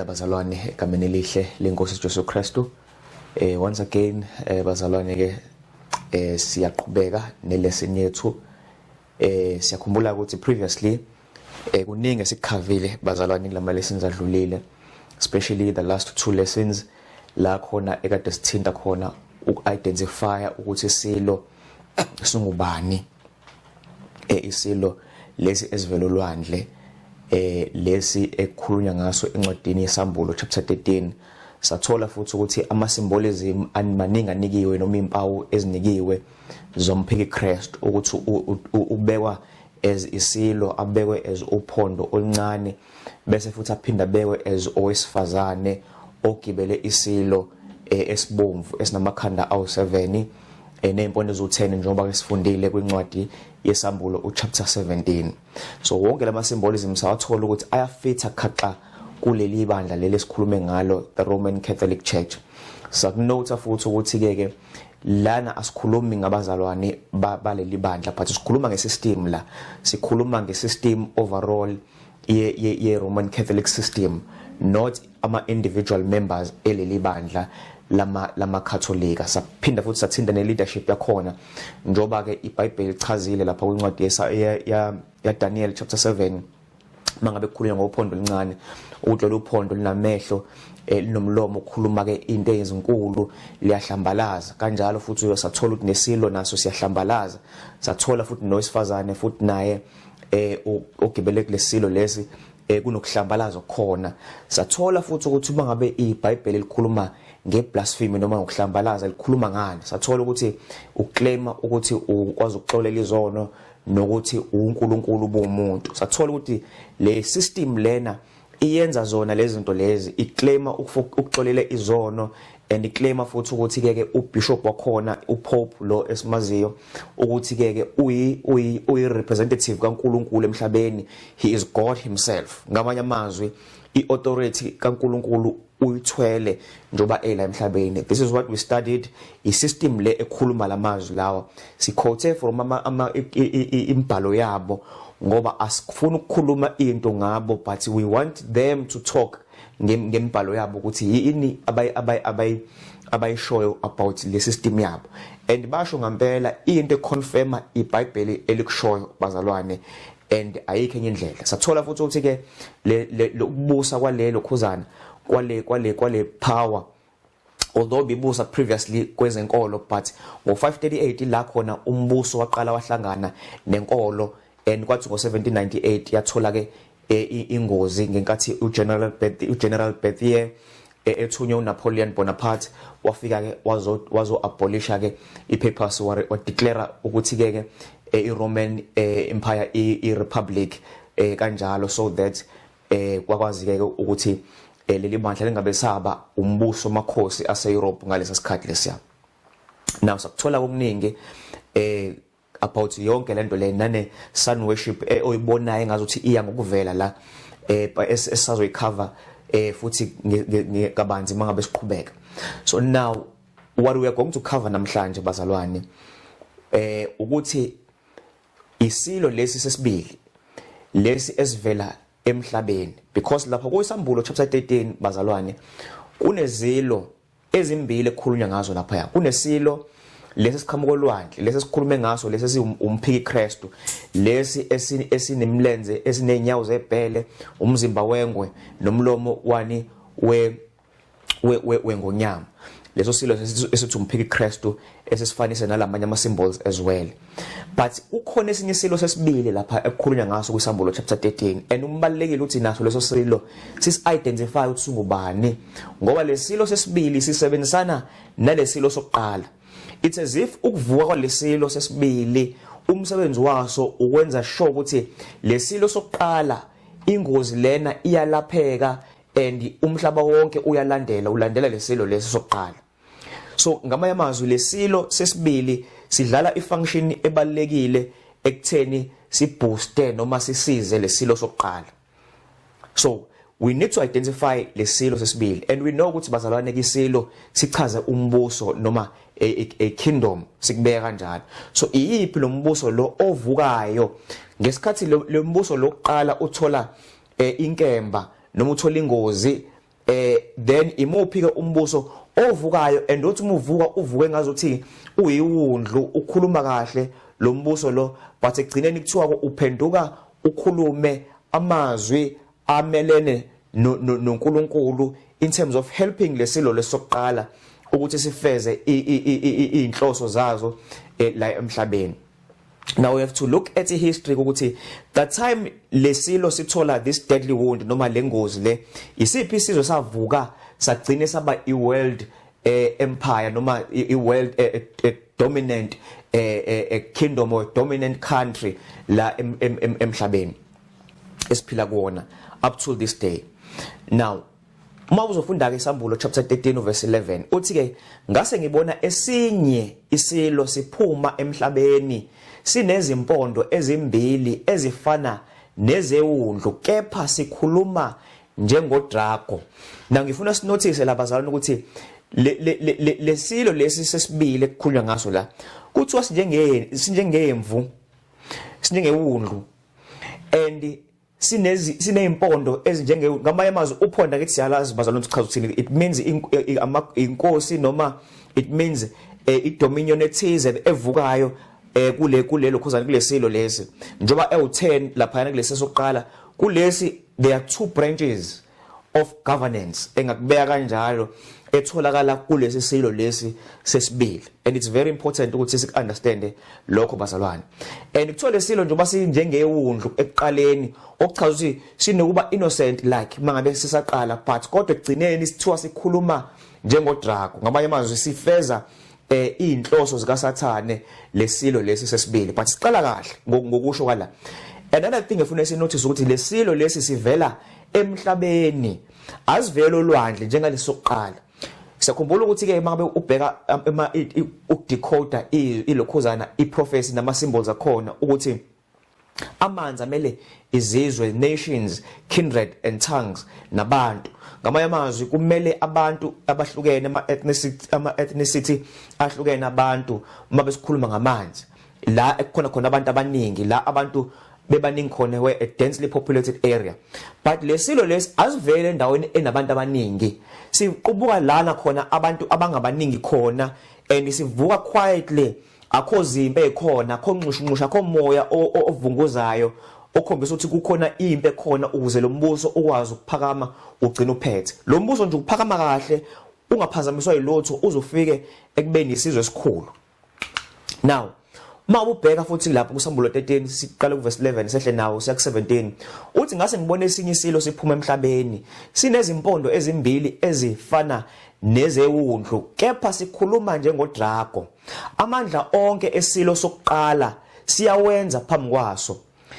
Ngiyanibingelela bazalwane egameni elihle lenkosi Jesu Kristu. Once again bazalwane ke siyaqhubeka nelesson yethu. Siyakhumbula ukuthi previously kuningi esikukhavile bazalwane kulama lessons adlulile, especially the last two lessons la khona ekade sithinta khona uku-identify ukuthi isilo singubani, isilo lesi esivela olwandle, lesi ekukhulunywa ngaso encwadini yeSambulo chapter 13. Sathola futhi ukuthi ama symbolism maningi anikiwe noma impawu ezinikiwe zomphiki Christ, ukuthi ubekwa as isilo, abekwe as uphondo oluncane, bese futhi aphinda abekwe as owesifazane ogibele isilo esibomvu esinamakhanda awu7 nezimpondo eziwu10, njengoba ke sifundile kwincwadi yeSambulo uchapter 17. So wonke lama symbolism sawathola ukuthi ayafitha khaxa kuleli bandla leli esikhulume ngalo, the Roman Catholic Church. Sakunotha futhi ukuthi ke ke lana asikhulumi ngabazalwane baleli bandla, but sikhuluma ngesystem la, sikhuluma ngesystem overall ye Roman Catholic system, not ama individual members eleli bandla lama Katolika. Saphinda futhi sathinta ne leadership yakhona, njoba ke iBhayibheli lichazile lapha kwincwadi ya Daniel chapter 7, mangabe kukhulunywa ngophondo oluncane, ukuthi lolu phondo linamehlo, linomlomo ukukhuluma ke into ezinkulu, liyahlambalaza kanjalo. Futhi uyosathola ukuthi nesilo naso siyahlambalaza. Sathola futhi nowesifazane futhi naye ogibele kulesilo lesi kunokuhlambalaza khona. Sathola futhi ukuthi uma ngabe iBhayibheli likhuluma ngeblasphemy noma ngokuhlambalaza, likhuluma ngani. Sathola ukuthi uclaima ukuthi ukwazi ukuxolela izono nokuthi uNkulunkulu ubumuntu. Sathola ukuthi le system lena iyenza zona lezi zinto lezi, iclaima ukuxolela izono and iclaima futhi ukuthi ke ke ubishop wakhona, upope lo esimaziyo, ukuthi ke ke uyi representative kaNkuluNkulu emhlabeni, he is God himself. Ngamanye amazwi, iauthority kaNkuluNkulu uyithwele njoba ela emhlabeni. This is what we studied, i-system le ekhuluma lamazwi lawa. Siquote from ama imbhalo yabo ngoba asifuni ukukhuluma into ngabo, but we want them to talk ngembhalo yabo ukuthi yini abayishoyo about le system yabo, and basho ngempela into econfirma iBhayibheli elikushoyo bazalwane, and ayikho enye indlela. Sathola futhi ukuthi ke le lokubusa kwalelo khuzana kwale power, although bibusa previously kwezenkolo, but ngo538 la khona umbuso waqala wahlangana nenkolo, and kwathi ngo1798 yathola ke ingozi ngenkathi uGeneral Berthier ethunywe uNapoleon Bonaparte wafika ke wazo abolisha ke ipapacy, wa declare ukuthi ke ke iRoman Empire i republic kanjalo, so that kwakwazi ke ukuthi leli bandla lingabe saba umbuso makhosi ase-Europe ngalesa sikhathi lesiya. Now sakuthola okuningi about yonke lento le nane sun worship oyibonayo engazuthi iya ngokuvela la, esisazoyicover futhi kabanzi mangabe siqhubeka. So now what we are going to cover namhlanje bazalwane, ukuthi isilo lesi sesibili lesi esivela emhlabeni, because lapha kuyiSambulo chapter 13 bazalwane, kunezilo ezimbili ekukhulunywa ngazo lapha. Kunesilo lesi siqhamuka olwandle, lesi esikhulume ngaso, lesi esiwumphiki Kristu, lesi esinemlenze esinenyawo zebhele, umzimba wengwe nomlomo wani we wengonyama. Leso silo esithi umphiki Kristu esisifanise nalamanye ama symbols as well. But kukhona esinye isilo sesibili lapha ekukhulunywa ngaso kwiSambulo chapter 13, and umbalekile ukuthi naso leso silo sis identify ukuthi singubani, ngoba lesilo sesibili sisebenzisana nalesilo sokuqala. It's as if ukuvuka kwalesilo sesibili, umsebenzi waso ukwenza sure ukuthi lesilo sokuqala, ingozi lena iyalapheka and umhlaba wonke uyalandela, ulandela lesilo lesi sokuqala. So ngamanye amazwi, lesilo sesibili sidlala ifunction ebalekile ekutheni sibooste noma sisize lesilo sokuqala. So we need to identify lesilo sesibili, and we know ukuthi bazalwane, isilo sichaze umbuso noma a kingdom, sikubeka kanjalo. So iyiphi lo mbuso lo ovukayo ngesikhathi lo mbuso lokuqala uthola inkemba noma uthola ingozi? Then imuphi ke umbuso ovukayo, and uthi uma uvuka uvuke ngazuthi uyiwundlu, ukhuluma kahle lo mbuso lo, but ekugcineni kuthiwa uphenduka ukhulume amazwi amelene noNkulunkulu in terms of helping lesilo lesokuqala ukuthi sifeze inhloso zazo la emhlabeni. Now we have to look at the history ukuthi that time lesilo sithola this deadly wound noma lengozi le, isiphi isizwe savuka sagcine saba i-world empire noma i-world dominant kingdom or dominant country la emhlabeni esiphila kuwona up to this day? Now uma uzofunda ke iSambulo chapter 13 verse 11, uthi ke, "Ngase ngibona esinye isilo siphuma emhlabeni, sinezimpondo ezimbili ezifana nezewundlu, kepha sikhuluma njengodrago." Na ngifuna sinotice labazalwane ukuthi le lesilo lesi sesibili ekukhulunywa ngaso la kuthiwa sinjengemvu, sinjengewundlu and sinezimpondo ezinjenge, ngamanye amazwi uphonda ngithi siyalazi bazalwane ukuthi chaza ukuthini. It means inkosi noma it means idominion ethize evukayo kule kulelo khuzana kulesilo lesi, njoba ewu10 lapha kulesi sokuqala. Kulesi there are two branches of governance, engakubeka kanjalo, etholakala kulesi silo lesi sesibili, and it's very important ukuthi siku-understand lokho bazalwane. And kuthiwa lesilo njengoba sinjengewundlu ekuqaleni, okuchaza ukuthi sinokuba innocent like mangabe sisaqala, but kodwa ekugcineni sithiwa sikhuluma njengodrago. Ngamanye amazwi sifeza inhloso zikaSathane lesilo lesi sesibili, but siqala kahle ngokusho kwala. Another thing efuna sinotice ukuthi lesilo lesi sivela emhlabeni, asivele olwandle njengalesokuqala. Siyakhumbula ukuthi ke mangabe ubheka ukudecode ilokhuzana iprophecy nama symbols akhona ukuthi amanzi amele izizwe, nations, kindred and tongues nabantu. Ngamanye amazwi kumele abantu abahlukene, ama ethnicity ahlukene abantu. Uma besikhuluma ngamanzi la ekukhona khona abantu abaningi, la abantu bebaningi khona, where a densely populated area, but lesilo lesi asivele endaweni enabantu abaningi. Siqubuka lana khona abantu abangabaningi khona and sivuka quietly. Akho zimpe ekhona, akho nxushunxusha, akho moya ovunguzayo okhombisa ukuthi kukhona impi ekhona ukuze lo mbuso ukwazi ukuphakama ugcina uphethe. Lo mbuso nje ukuphakama kahle ungaphazamiswa yilutho uzofike ekubeni isizwe esikhulu. Now uma ubheka futhi lapho kuSambulo 13, siqala kuverse 11 sehle nawo siya ku17, uthi, "Ngase ngibone esinye isilo siphuma emhlabeni, sinezimpondo ezimbili ezifana nezewundlu, kepha sikhuluma njengodrago. Amandla onke esilo sokuqala siyawenza phambi kwaso,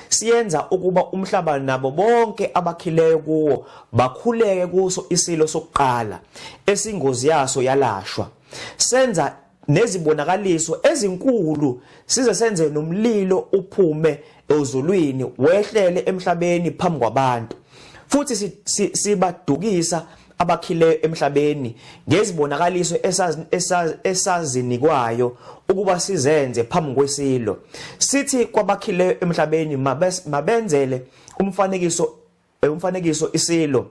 siyenza ukuba umhlaba nabo bonke abakhileyo kuwo bakhuleke kuso isilo sokuqala esingozi yaso yalashwa. Senza nezibonakaliso ezinkulu, size senze nomlilo uphume ezulwini wehlele emhlabeni phambi kwabantu. Futhi sibadukisa abakhileyo emhlabeni ngezibonakaliso esazinikwayo ukuba sizenze phambi kwesilo. Sithi kwabakhileyo emhlabeni mabenzele umfanekiso isilo,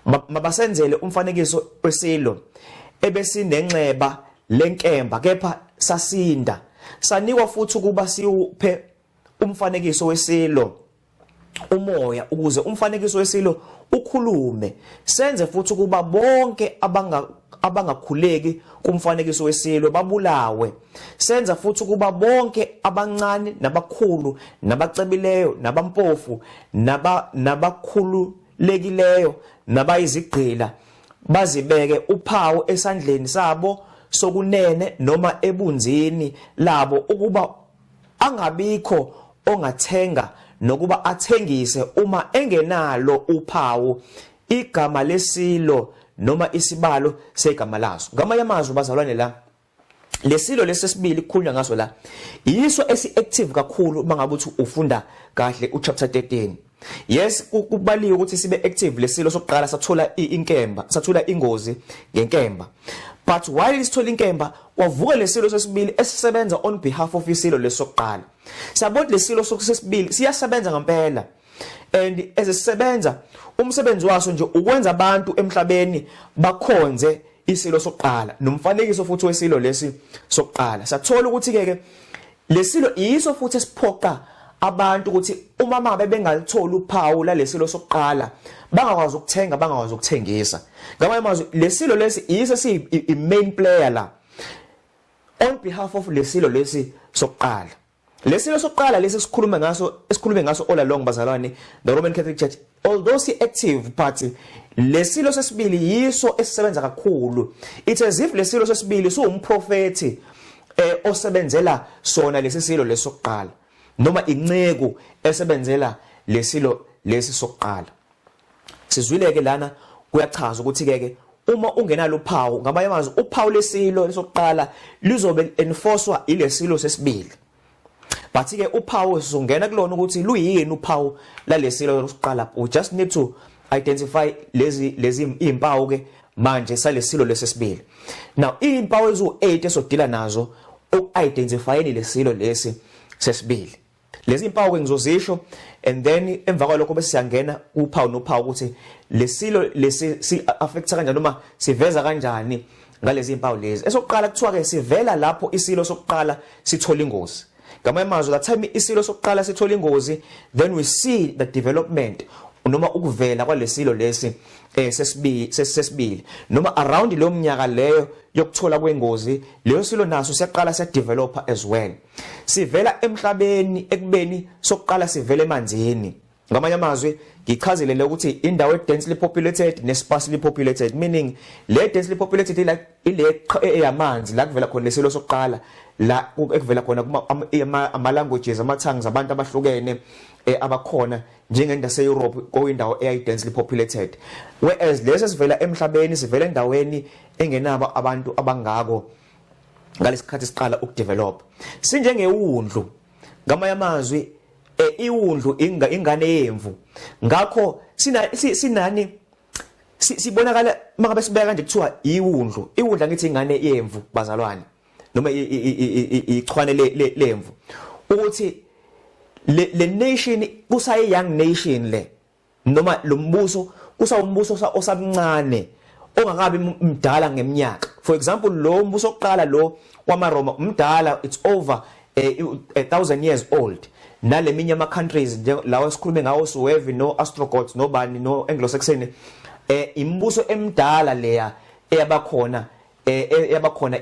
mabasenzele umfanekiso wesilo ebesinenxeba lenkemba kepha sasinda. Sanikwa futhi ukuba siwuphe umfanekiso wesilo umoya, ukuze umfanekiso wesilo ukhulume, senze futhi ukuba bonke abangakhuleki kumfanekiso wesilo babulawe. Senza futhi ukuba bonke, abancane nabakhulu, nabacebileyo nabampofu, nabakhululekileyo nabayizigqila, bazibeke uphawu esandleni sabo sokunene noma ebunzini labo, ukuba angabikho ongathenga nokuba athengise uma engenalo uphawu, igama lesilo noma isibalo segama laso." Ngamanye amazwi bazalwane, la lesilo lesesibili kukhulunywa ngaso la yiso esi-active kakhulu uma ngabe uthi ufunda kahle uchapter 13. Yes, kubaliwe ukuthi sibe active lesilo sokuqala sathola inkemba, sathola ingozi ngenkemba, but while isithola inkemba kwavuka lesilo sesibili esisebenza on behalf of isilo lesokuqala. Siyabona lesilo sesibili siyasebenza ngempela. And ezisebenza umsebenzi waso nje ukwenza abantu emhlabeni bakhonze isilo sokuqala nomfanekiso futhi wesilo lesi sokuqala. Sathola ukuthi ke ke lesilo yiso futhi esiphoqa abantu ukuthi uma mabe bengalitholi uphawu lalesilo sokuqala bangakwazi ukuthenga, bangakwazi ukuthengisa. Ngamanye amazwi, lesilo lesi yiso si i-main player la on behalf of lesilo lesi sokuqala. Lesilo sokuqala lesi esikhulume ngaso all along, bazalwane, the Roman Catholic Church, although si active, but lesilo sesibili yiso esisebenza kakhulu. It's as if lesilo sesibili siwumprofeti osebenzela sona lesi silo lesokuqala, noma inceku esebenzela lesilo lesi sokuqala. Sizwileke lana kuyachaza ukuthi ke ke uma ungenalo uphawu, ngamanye amazwi uphawu lesilo lesokuqala lizobe enforcewa ilesilo sesibili. But ke uphawu sizongena kulona ukuthi luyini uphawu lalesilo lokuqala. We just need to identify lezi izimpawu ke manje salesilo lesesibili. Now, izimpawu ezu8 esodila nazo uku-identifyeni lesilo lesi sesibili. Lezi impawu ke ngizozisho and then emva kwalokho bese siyangena uphawu nophawu ukuthi lesilo lesi si affect kanjani noma siveza kanjani ngalezi impawu lezi. Esokuqala, kuthiwa ke sivela lapho isilo sokuqala sithola ingozi. Ngamanye amazwi, that time isilo sokuqala sithola ingozi, then we see the development noma ukuvela kwalesilo lesi sesibili, noma around leyo minyaka leyo yokuthola kwengozi, leyo silo naso siyaqala siyadevelopa as well. Sivela emhlabeni ekubeni sokuqala sivela emanzini. Ngamanye amazwi, ngichazile le ukuthi indawo e densely populated ne sparsely populated, meaning le densely populated ila ile eyamanzi la kuvela khona lesilo sokuqala, la ekuvela khona kuma ama languages, ama tongues abantu abahlukene abakhona, njengenda se-Europe kuyindawo eyayi densely populated, whereas lesi sivela emhlabeni sivela endaweni engenabo abantu abangako ngalesikhathi siqala ukudevelop. Sinjengewundlu. Ngamanye amazwi, iwundlu ingane yemvu, ngakho sina sinani sibonakala mangabe sibeka kanje, kuthiwa iwundlu. Iwundla ngithi ingane yemvu, bazalwane, noma ichwane lemvu, ukuthi le nation kusayi young nation le, noma lo mbuso kusawumbuso osamncane ongakabi mdala ngeminyaka. For example, lo mbuso oqala lo wamaRoma umdala, it's over 1000 years old. Naleminye ama countries lawo esikhulume ngawo, Suevi no Ostrogoths nobani no Anglo-Saxon, imibuso emdala leya eyabakhona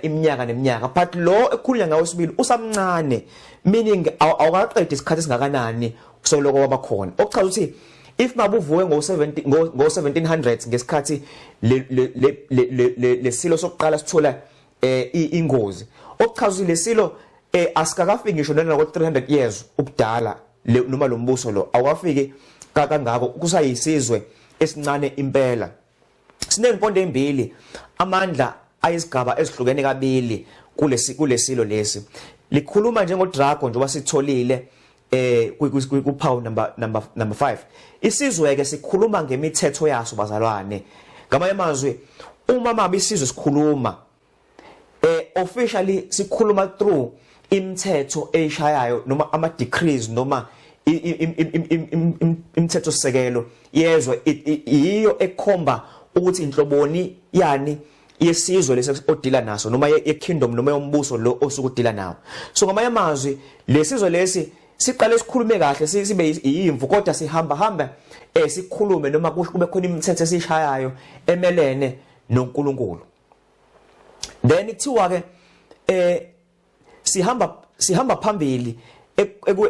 iminyaka neminyaka. But lo ekhulunywa ngawo sibili usamncane, meaning awukaqedi isikhathi esingakanani soloko wabakhona, okuchaza ukuthi if mabuvuke ngo70 ngo1700s ngesikhathi le le lesilo sokuqala sithola ingozi, okuchaza ukuthi lesilo asikakafiki ngisho noma ko 300 years ubudala, noma lo mbuso lo awukafiki kangako, kusayisizwe esincane impela. Sinezimpondo ezimbili, amandla ayisigaba ezihlukene kabili kulesilo lesi. Likhuluma njengodrago, njengoba sitholile kuphawu number 5. Isizwe ke sikhuluma ngemithetho yaso, bazalwane. Ngamanye amazwi, uma mabe isizwe sikhuluma officially, sikhuluma through imithetho eyishayayo noma ama decrees noma imithetho sisekelo yezwe, iyo ekhomba ukuthi inhloboni yani yesizwe lesi odila naso, noma ye kingdom noma yombuso lo osuke udila nawo. So ngamanye amazwi, lesizwe lesi siqale sikhulume kahle, sibe yimvu, kodwa sihamba hamba sikhulume noma kube khona imithetho esishayayo emelene noNkulunkulu. Then kuthiwa ke sihamba phambili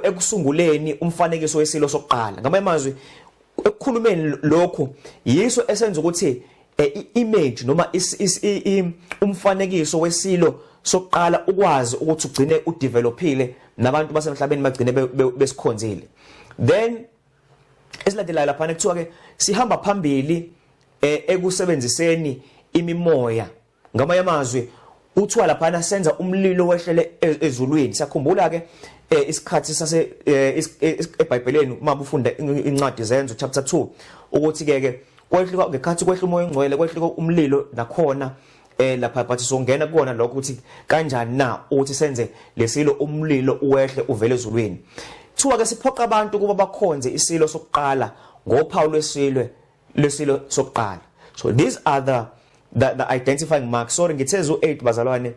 ekusunguleni umfanekiso wesilo sokuqala. Ngamanye amazwi, ekukhulumeni lokhu yiso esenza ukuthi i-image noma umfanekiso wesilo sokuqala ukwazi ukuthi ugcine udevelopile nabantu basemhlabeni bagcine besikhonzile. Then esilandelayo lapha kuthiwa ke sihamba phambili ekusebenziseni imimoya. Ngamanye amazwi, kuthiwa laphana senza umlilo wehlele ezulwini. Siyakhumbula ke isikhathi sase eBhayibheleni, uma ufunda incwadi Zenzo chapter 2, ukuthi ke ke kwehluka ngekhathi kwehla umoya ongcwele, kwehluka umlilo nakhona lapha. But songena kuona lokho ukuthi kanjani na ukuthi senze lesilo umlilo uwehle uvele ezulwini. Kuthiwa ke siphoqa abantu ukuba bakhonze isilo sokuqala ngophawu lwesilwe lesilo sokuqala. So these are the identifying marks. Sorry, ngithe zu 8 bazalwane,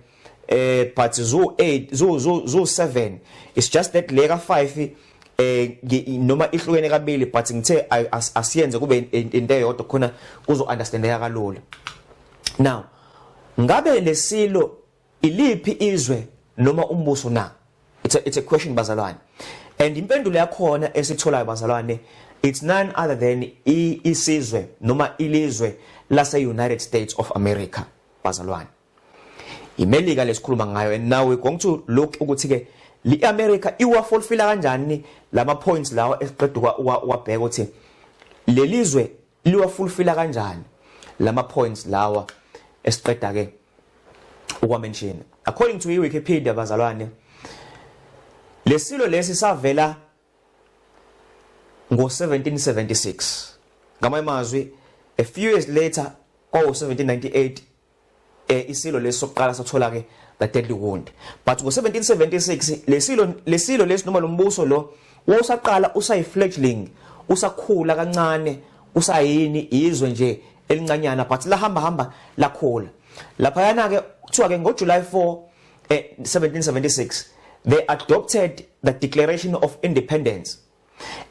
but zu 8, zu 7. It's just that le ka 5 noma ihlukene kabili, but ngithe asiyenze kube into eyodwa khona kuzo understandeka kalula. Now, ngabe lesilo iliphi izwe noma umbuso na? It's a question, bazalwane, and impendulo yakhona esitholayo, bazalwane, it's none other than isizwe noma ilizwe lase United States of America, bazalwane. IMelika lesikhuluma ngayo. And now we're going to look ukuthi ke li-America iwafulfilla kanjani lama points lawa esiqeda wabheka, ukuthi lelizwe liwafulfilla kanjani lama points lawa esiqeda ke ukwamention. According to iWikipedia, bazalwane, lesilo lesi savela ngo1776. Ngamanye amazwi, a few years later, kwawo 1798, isilo lesi sokuqala sathola ke the deadly wound. But ngo1776 lesilo lesi noma lombuso lo wawusaqala, usayi fledgling, usakhula kancane, usayini izwe nje elincanyana, but lahamba hamba lakhula lapha yana ke. Kuthiwa ke ngoJuly 4 1776 they adopted the Declaration of Independence,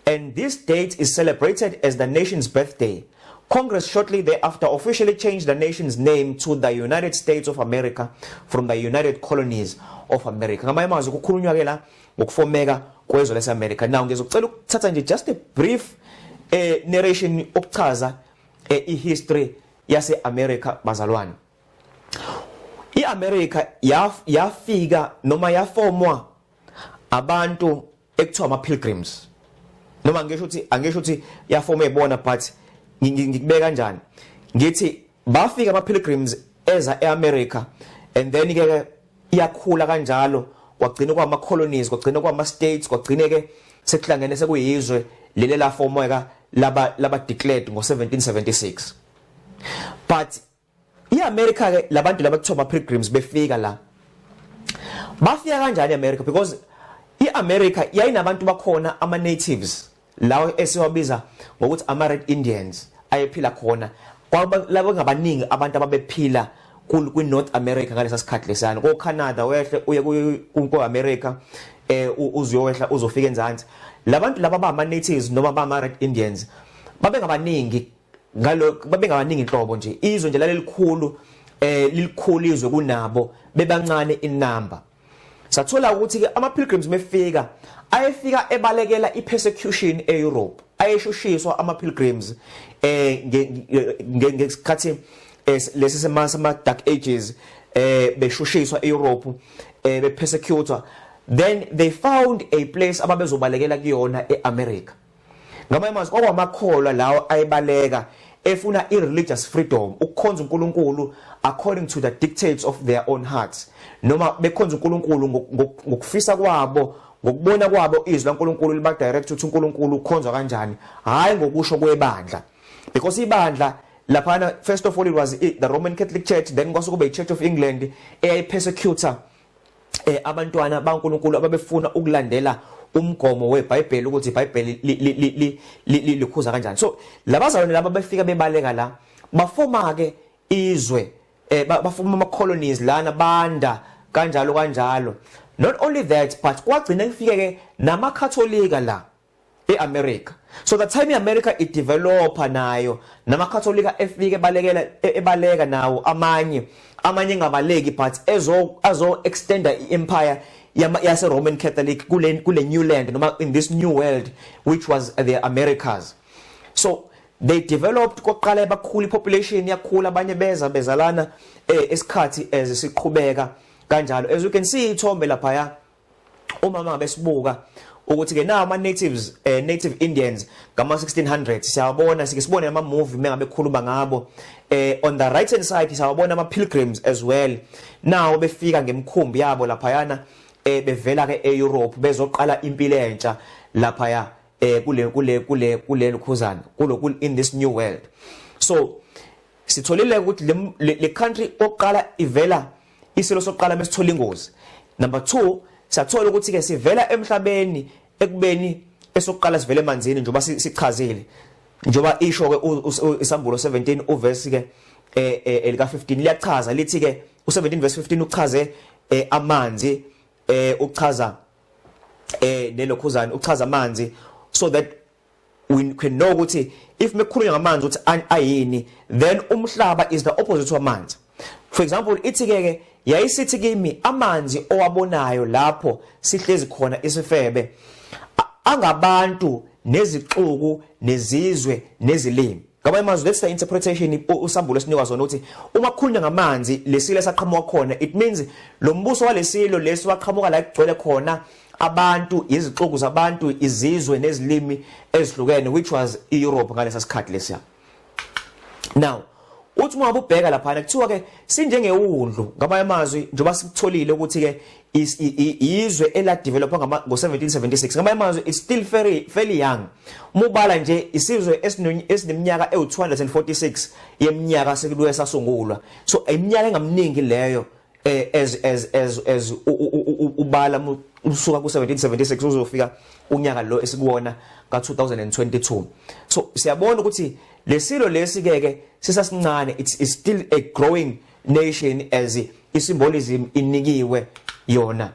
and this date is celebrated as the nation's birthday. Congress shortly thereafter officially changed the nation's name to the United States of America from the United Colonies of America. Ngamanye amazwi, kukhulunywa ke la ngokufomeka kwezwe lase-America. Now ngizocela ukuthatha nje just a brief narration okuchaza ihistory yase-America, bazalwane. I-America yafika noma yafomwa abantu ekuthiwa ama pilgrims, noma ngisho ukuthi, angisho ukuthi yafoma ebona, but ngikubeka kanjani, ngithi bafika ama pilgrims eza eAmerica, and then ke iyakhula kanjalo, kwagcina kwama colonies, kwagcina kwama states, kwagcine ke sekuhlangene sekuyizwe lele lafomeka laba declared ngo1776. But iAmerica ke, labantu laba kuthiwa ama pilgrims befika la, bafika kanjani eAmerica? Because iAmerica yayinabantu bakhona, ama natives lawo esiwabiza ngokuthi ama Red Indians ayephila khona. Kwaba labo ngabaningi abantu ababephila kwi North America ngalesa sikhathi lesana, ko Canada, wehle uye ku America, uzuyowehla uzofika enzansi. Labantu laba ba ama natives noma ba ama Red Indians babengabaningi ngalo, babengabaningi inhlobo nje. Izwe nje lalelikhulu, lilikhulu izwe kunabo, bebancane inumber. Sathola ukuthi ke ama pilgrims mefika, ayefika ebalekela ipersecution eEurope. Ayeshushiswa ama pilgrims ngesikhathi lesi sema Dark Ages, beshushiswa eEurope, bepersecutwa. Then they found a place ababezobalekela kuyona eAmerica. Ngamanye amazwi, kwakwamakholwa lawo ayebaleka efuna i-religious freedom, ukukhonza uNkulunkulu according to the dictates of their own hearts, noma bekhonza uNkulunkulu ngokufisa kwabo, ngokubona kwabo izwi laNkulunkulu liba direct ukuthi uNkulunkulu ukhonzwa kanjani, hayi ngokusho kwebandla. Because ibandla laphana, first of all it was the Roman Catholic Church, then kwase kube i-Church of England eyayipersecutor abantwana baNkulunkulu ababefuna ukulandela umgomo weBhayibheli, ukuthi iBhayibheli likhuza kanjani. So labazalwane laba befika bebaleka la, bafoma ke izwe, bafoma ama colonies lana, banda kanjalo kanjalo. Not only that, but kwagcina kufike ke namakatholika la eAmerica. So the time iAmerica idevelopa nayo, namakatholika efike balekela, ebaleka nawo, amanye engabaleki, but ezo extenda iempire yase Roman Catholic kule new land noma in this new world, which was the Americas. So they developed kokuqala, bakhula, population yakhula, abanye beza bezalana esikhathi ezisiqhubeka kanjalo. As you can see ithombe lapha ya, uma ngabe sibuka ukuthi ke nawo ama natives, native Indians ngama 1600s, siyabona, sike sibone ama movie mengabe khuluma ngabo. On the right hand side siyabona ama pilgrims as well now befika ngemkhumbi yabo laphayana, bevela ke eEurope, bezoqala impilo entsha laphaya kule lukhuzana kulo in this new world. So sitholile ukuthi le country oqala ivela isilo soqala mesithola ingozi. Number 2, siyathola ukuthi ke sivela emhlabeni. Ekubeni esokuqala sivele emanzini, njengoba sichazile, njengoba isho ke isambulo 17 uverse ke elika 15 liyachaza, lithi ke u17 verse 15 uchaze amanzi, uchaza nelokhuzana, uchaza amanzi so that we can know ukuthi if mekukhulunywa ngamanzi ukuthi ayini. Then umhlaba is the opposite wamanzi. For example, ithi ke yayisithi kimi, "Amanzi owabonayo lapho sihlezi khona isifebe angabantu nezixuku nezizwe nezilimi." Ngamanye amazwi, that's the interpretation usambulo esinikwa zona, ukuthi uma kukhulunywa ngamanzi lesilo esaqhamuka khona, it means lo mbuso walesilo lesi waqhamuka la kugcwele khona abantu, izixuku zabantu, izizwe nezilimi ezihlukene, which was iEurope ngalesa sikhathi lesiya. Now uthi uma ubheka lapha, kuthiwa ke sinjengewundlu. Ngamanye amazwi, njengoba sikutholile ukuthi ke izwe ela develop ngo1776, ngamanye amazwi it's still very fairly young. Mubala nje isizwe esineminyaka ewu246 yeminyaka sekubuye sasungulwa, so iminyaka engamningi leyo as ubala usuka ku1776 uzofika unyaka lo esikuwona ka2022. So siyabona ukuthi lesilo lesi ke ke sisasincane, it's still a growing nation as isymbolism inikiwe yona.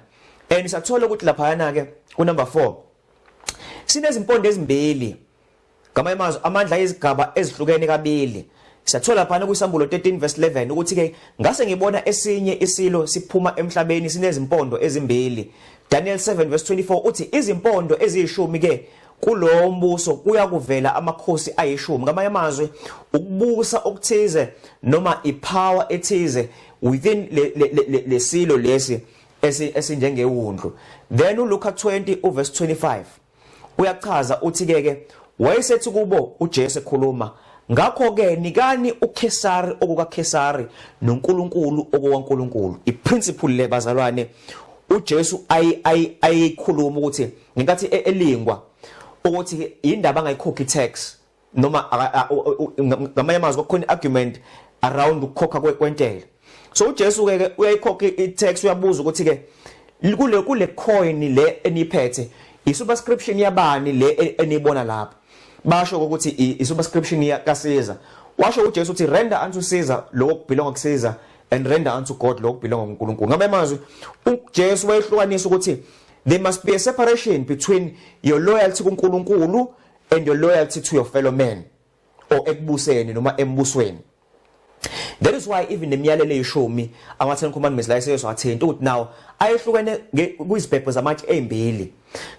And sathola ukuthi laphayana ke ku number 4 sinezimpondo ezimbili, ngamanye amazwi amandla ezigaba ezihlukene kabili. Siyathola lapha kuyisambulo 13 verse 11 ukuthi ke ngase ngibona esinye isilo siphuma emhlabeni sinezimpondo ezimbili. Daniel 7 verse 24 uthi izimpondo eziyishumi ke kulowo mbuso kuya kuvela amakhosi ayishumi. Ngamanye amazwi ukubusa okuthize noma ipower ethize within lesilo lesi esinjengewundlu. Then uLuka 20 uverse 25 uyachaza, uthi ke ke wayesethi kubo uJesu ekhuluma, "Ngakho ke nikani uKesari okukaKesari noNkulunkulu okukaNkulunkulu." Iprinciple le, bazalwane, uJesu ayikhuluma ukuthi ngenkathi elingwa ukuthi indaba angayikhokhi tax, noma ngamanye amazwi kukhona argument around ukukhokha kwentela. So uJesu ke uyayikhokha i-tax. Uyabuza ukuthi ke kule coin le eniphethe, i-superscription yabani le enibona lapha? Basho ukuthi i-superscription kaCaesar. Washo uJesu uthi, "Render unto Caesar lokho kubelonga kuCaesar and render unto God lokho kubelonga kuNkulunkulu." Ngamanye amazwi uJesu wayehlukanisa ukuthi there must be a separation between your loyalty kuNkulunkulu and your loyalty to your fellow man or ekubuseni noma embusweni. That is why even nemiyalelo eyishumi, ama 10 Commandments la eseyozwathinta, ukuthi now ayehlukene kuyizibhebho zamatshe ezimbili.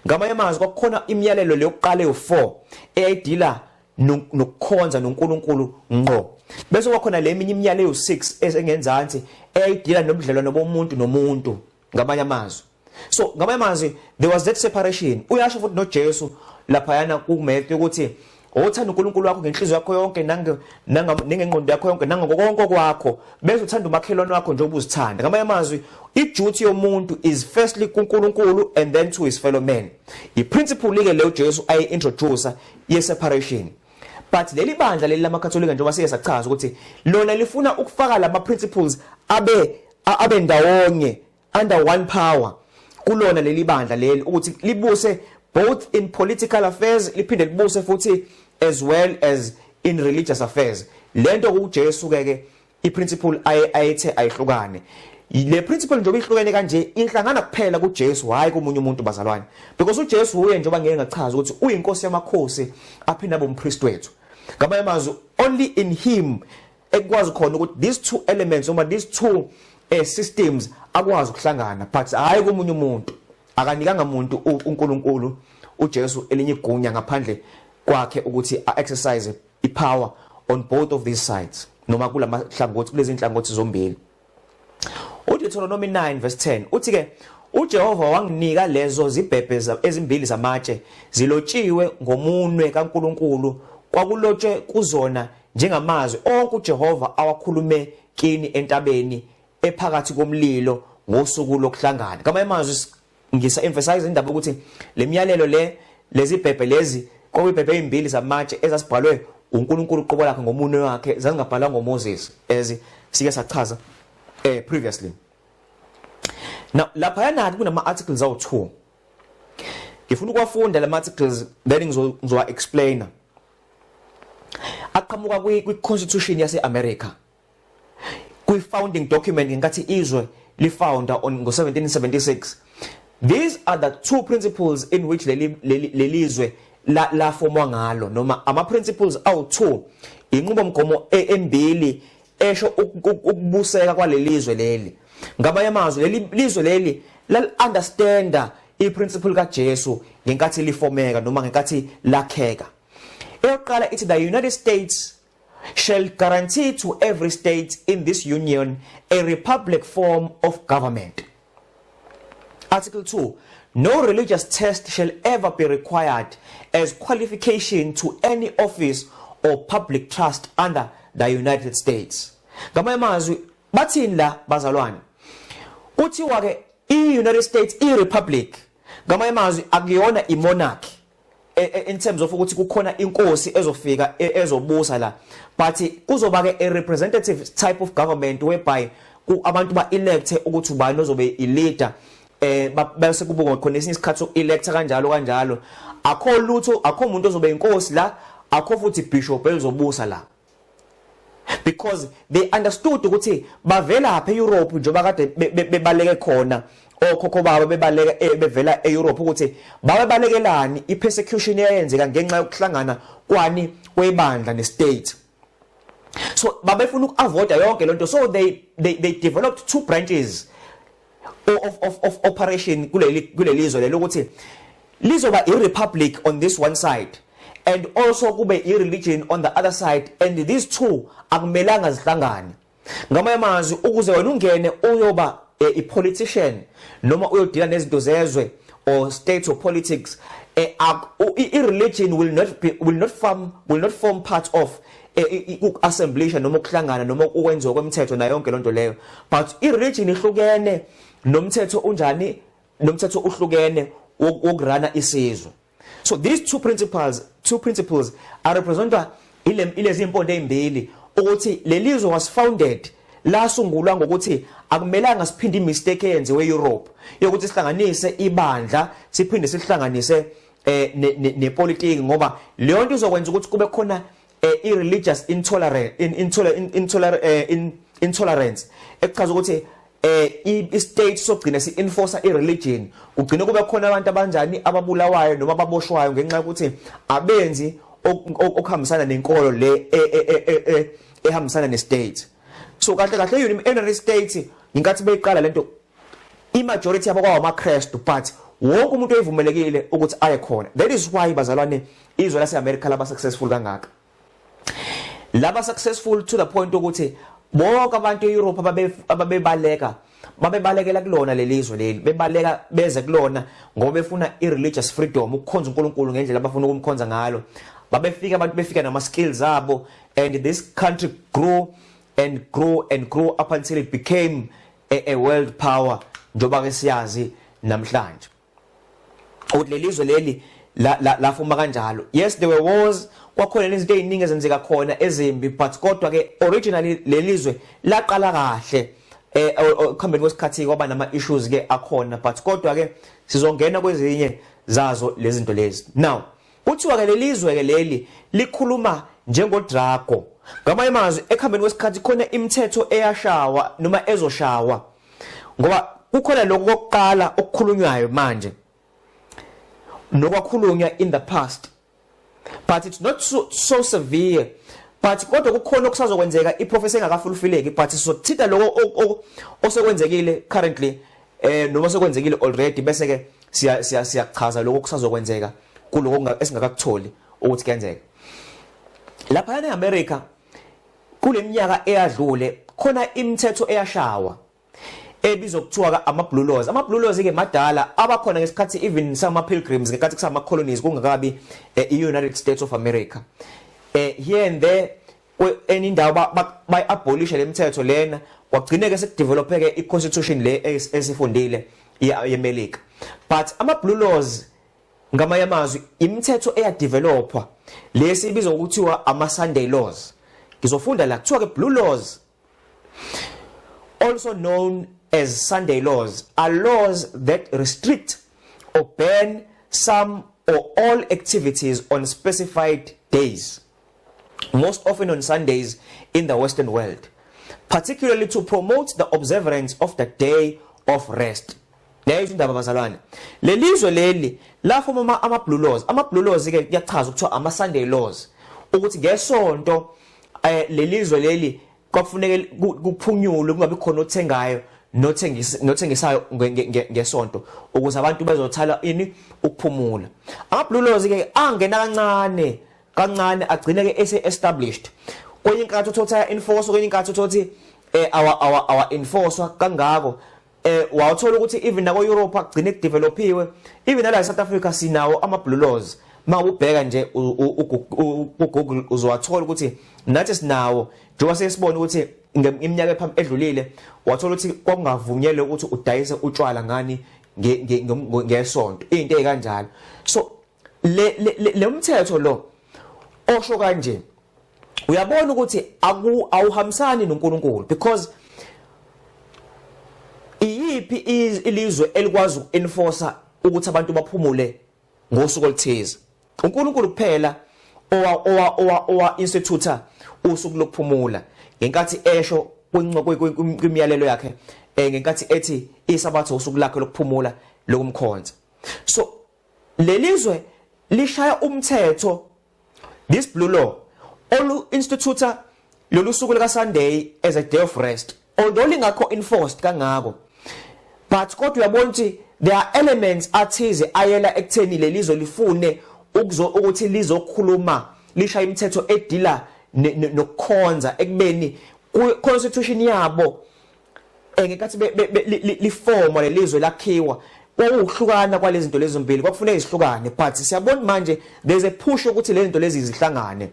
Ngamanye amazwi kwakukhona imiyalelo leyokuqala eyo4 eyayidila nokukhonza noNkulunkulu ngqo, bese kwakhona le eminye imiyalelo eyo6 esengenzansi eyayidila nobudlelwano bomuntu nomuntu ngamanye amazwi. So ngamanye amazwi there was that separation. Uyasho futhi noJesu laphayana kuMatthew ukuthi othanda uNkulunkulu wakho ngenhliziyo yakho yonke nange nengqondo yakho yonke nangako konke kwakho, bese uthanda umakhelwane wakho njengoba uzithanda. Ngamanye amazwi iduty yomuntu is firstly kuNkulunkulu and then to his fellow man. I-principle ke leyo Jesu ayi-introduce ye separation. But leli bandla leli lamaKatholika, njengoba siye sachaza ukuthi lona lifuna ukufaka lama principles abe ndawonye under one power kulona leli bandla leli, ukuthi libuse both in political affairs, liphinde libuse futhi as well as in religious affairs. Lento kuJesu ke ke iprinciple ayethe ayihlukane. Le principle njengoba ihlukene kanje, inhlangana kuphela kuJesu, hayi komunye umuntu, bazalwane, because uJesu uye, njengoba ngeke ngachaza ukuthi uyinkosi yamakhosi aphinda abe umpriest wethu. Ngamanye amazwi only in him ekwazi khona ukuthi these two elements noma these two systems akwazi ukuhlangana, but hayi komunye umuntu. Akanikanga umuntu uNkulunkulu uJesu elinye igunya ngaphandle kwakhe ukuthi a-exercise ipower on both of these sides noma kulamahlangothi, kulezi inhlangothi zombili. UDeuteronomy 9 verse 10 uthi ke uJehova wanginika lezo zibhebhe ezimbili zamatshe zilotshiwe ngomunwe kaNkuluNkulu, kwakulotshwe kuzona njengamazwi onke uJehova awakhulume kini entabeni ephakathi komlilo ngosuku lokuhlangana. Ngamanye amazwi ngisa emphasize indaba ukuthi lemiyalelo le, lezi bhebhe lezi, kwakuyibhebhe ezimbili zamatshe ezasibhalwe uNkulunkulu uqobo lakhe ngomunwe wakhe, zazingabhalwa ngoMoses as sike sachaza previously. Now lapha yana kunama articles awu2. Ngifuna ukuwafunda lama articles, then ngizowa explainer. Aqhamuka kwi constitution yase America, kwi founding document ngenkathi izwe lifounda on ngo-1776. These are the two principles in which leli lelizwe la lafomwa ngalo, noma ama principles awu2, inqubomgomo embili esho ukubuseka kwalelizwe leli. Ngamanye amazwi, leli lizwe leli lal understanda iprinciple kaJesu ngenkathi lifomeka noma ngenkathi lakheka. Eyokuqala ithi, "The United States shall guarantee to every state in this union a republic form of government." Article 2: "No religious test shall ever be required as qualification to any office or public trust under the United States." Ngamanye amazwi, bathini la, bazalwane? Kuthiwa ke i-United States i-republic. Ngamanye amazwi, akuyona i-monarchy in terms of ukuthi kukhona inkosi ezofika ezobusa la, but kuzoba ke a representative type of government whereby abantu ba elect ukuthi ubani ozobe i leader, bese kuba khona esinye isikhathi soku-electa, kanjalo kanjalo. Akho lutho, akho umuntu ozobe inkosi la, akho futhi bishop elizobusa la, because they understood ukuthi bavelapha eEurope, njengoba kade bebaleke khona okhokho babo, bebaleka bevela eEurope, ukuthi babebalekelani? Ipersecution eyenzeka ngenxa yokuhlangana kwani kwebandla nestate. So babefuna ukuavoida yonke lonto, so they developed two branches of operation kuleli zwe lelo, ukuthi lizoba i-republic on this one side and also kube i-religion on the other side, and these two akumelanga zihlangane. Ngamanye amazwi, ukuze wena ungene uyoba i-politician noma uyodila nezinto zezwe or state or politics, i-religion will not form part of uku-assemblisha noma ukuhlangana noma ukwenziwa kwemithetho nayo yonke lonto leyo. But i-religion ihlukene nomthetho. Unjani nomthetho uhlukene wokuruna isizwe. So these two principles are represented ile ilezi impondo ezimbili, ukuthi lelizwe was founded, lasungulwa ngokuthi akumelanga siphinde imistake eyenziwe eEurope yokuthi sihlanganise ibandla, siphinde sihlanganise nepolitiki, ngoba leyo nto izokwenza ukuthi kube khona i-religious intolerance, ekuchaza ukuthi i-state sogcina si-enforce i-religion, kugcine kube khona abantu abanjani, ababulawayo noma ababoshwayo ngenxa yokuthi abenzi okuhambisana nenkolo le ehambisana ne-state. So kahle kahle, i-United States inkathi beyiqala lento, i-majority yabo kwawamaKristu, but wonke umuntu oyivumelekile ukuthi aye khona. That is why, bazalwane, izwe lase-America laba successful kangaka, laba successful to the point ukuthi bonke abantu eEurope ababebaleka babebalekela kulona lelizwe leli, bebaleka beze kulona ngoba befuna i-religious freedom, ukukhonza uNkulunkulu ngendlela abafuna ukumkhonza ngalo. Babefika abantu, befika nama skills abo, and this country grew and grew and grew up until it became a world power, njoba ke siyazi namhlanje ukuthi lelizwe leli la lafuma kanjalo. Yes, there were wars, kwakhona nezinto eziningi ezenzeka khona ezimbi, but kodwa ke originally lelizwe laqala kahle. Ekuhambeni kwesikhathi kwaba nama issues ke akhona, but kodwa ke sizongena kwezinye zazo lezi zinto lezi. Now kuthiwa ke lelizwe ke leli likhuluma njengoDrago. Ngamanye amazwi, ekuhambeni kwesikhathi khona imithetho eyashawa noma ezoshawa, ngoba kukhona lokho kokuqala okukhulunywayo manje nokwakhulunywa in the past, but it's not so severe, but kodwa kukhona okusazokwenzeka, iprophecy engakafulfilleki, but sizothinta lokho osekwenzekile currently noma sekwenzekile already, bese ke siya siya siyachaza lokho kusazokwenzeka kuloko esingakakutholi ukuthi kuyenzeka. Lapha eAmerica kuleminyaka eyadlule khona imithetho eyashawa ebizwa kuthiwa ama blue laws. Ama blue laws ke madala, abakhona ngesikhathi even sama pilgrims, ngesikhathi kusama colonies, kungakabi i-United States of America. Here and there enye indawo bay abolish lemithetho lena, kwagcine ke sekudevelopeke i-constitution le esifundile yeMelika. But ama blue laws, ngamanye amazwi, imithetho eyadevelopwa lesi ibizwa ngokuthiwa ama Sunday laws. Ngizofunda la, kuthiwa ke, "Blue laws, also known as Sunday laws, are laws that restrict or ban some or all activities on specified days, most often on Sundays in the Western world, particularly to promote the observance of the day of rest. Leyo indaba, bazalwane. Lelizwe leli lafoma ama blue laws. Ama blue laws ke kuyachaza ukuthiwa ama Sunday laws, ukuthi ngesonto lelizwe leli kwakufuneka kuphunyulwe, kungabi khona othengayo nothengisa nothengisayo ngesonto, ukuze abantu bezothala ini ukuphumula. Ama blue laws ke angena kancane kancane, agcine ke ese established. Kwenye inkathi uthothi enforce, kwenye inkathi uthothi awa enforce kangako. Wawuthola ukuthi even nako Europe agcine kudevelopiwe. Even nala eSouth Africa sinawo ama blue laws. Mawubheka nje ku Google uzowathola ukuthi nathi sinawo, njengoba sesibona ukuthi iminyaka ephambi edlulile wathola ukuthi kwakungavunyelwe ukuthi udayise utshwala ngani ngesonto, into ezikanjalo. So le mthetho lo osho kanje, uyabona ukuthi awuhambisani noNkulunkulu, because iyiphi ilizwe elikwazi uku-enforce ukuthi abantu baphumule ngosuku oluthize? uNkulunkulu kuphela owa institute usuku lokuphumula, ngenkathi esho kwimiyalelo yakhe, ngenkathi ethi iSabatha usuku lakhe lokuphumula lokumkhonza. So lelizwe lishaya umthetho, this blue law olu institute lolu suku lika Sunday as a day of rest, although lingakho enforced kangako, but kodwa uyabona ukuthi there are elements athize ayela ekutheni lelizwe lifune ukuzo ukuthi lizokhuluma, lishaya imithetho edila nokukhonza, ekubeni constitution yabo ngenkathi lifoma lelizwe lakhiwa kwakuhlukana kwalezi zinto lezi mbili, kwakufuneka izihlukane. But siyabona manje there's a push ukuthi lezi zinto lezi zihlangane.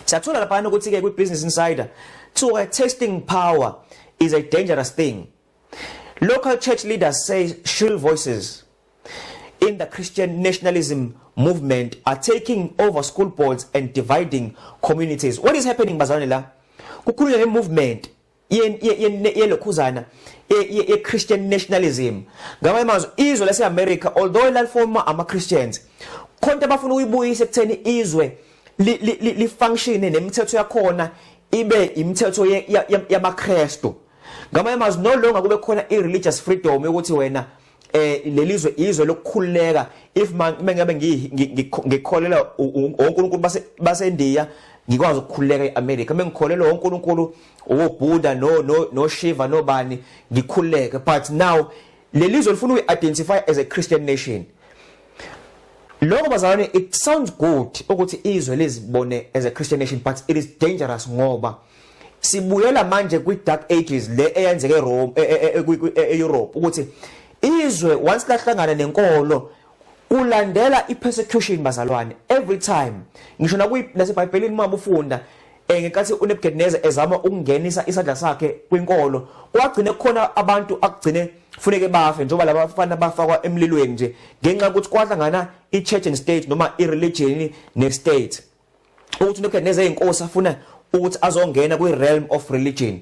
Siyathola lapha ukuthi ke kwi Business Insider to a testing power is a dangerous thing. Local church leaders say shrill voices in the Christian nationalism movement are taking over school boards and dividing communities. What is happening, bazalwane? La kukhulunywa nge-movement yelokhuzana ye-Christian nationalism. Ngamanye amazwi, izwe lase-America, although lalifoma ama-Christians, khonto abafuna ukuyibuyisa ekutheni izwe li-function nemithetho yakhona ibe imithetho yamaKristu. Ngamanye amazwi, no longer kube khona i-religious freedom yokuthi wena lelizwe izwe lokukhululeka, if mengabe ngikholela onkulunkulu baseNdiya, ngikwazi ukukhululeka eAmerica, mengikholela onkulunkulu oBuddha no Shiva nobani, ngikhululeke. But now lelizwe lifuna uyi-identify as a Christian nation. Lokho, bazalwane, it sounds good ukuthi izwe lizibone as a Christian nation, but it is dangerous, ngoba sibuyela manje kwi Dark Ages le eyenzeke eRome, eEurope, ukuthi izwe once lahlangana nenkolo kulandela ipersecution, bazalwane, every time. Ngisho naseBhayibhelini uma ufunda, ngenkathi uNebuchadnezzar ezama ukungenisa isandla sakhe kwinkolo, kwagcine khona abantu akugcine funeke bafe, njengoba laba bafana bafakwa emlilweni nje, ngenxa yokuthi kwahlangana i-church and state noma i-religion ne-state, ukuthi uNebuchadnezzar eyinkosi afuna ukuthi azongena kwi-realm of religion.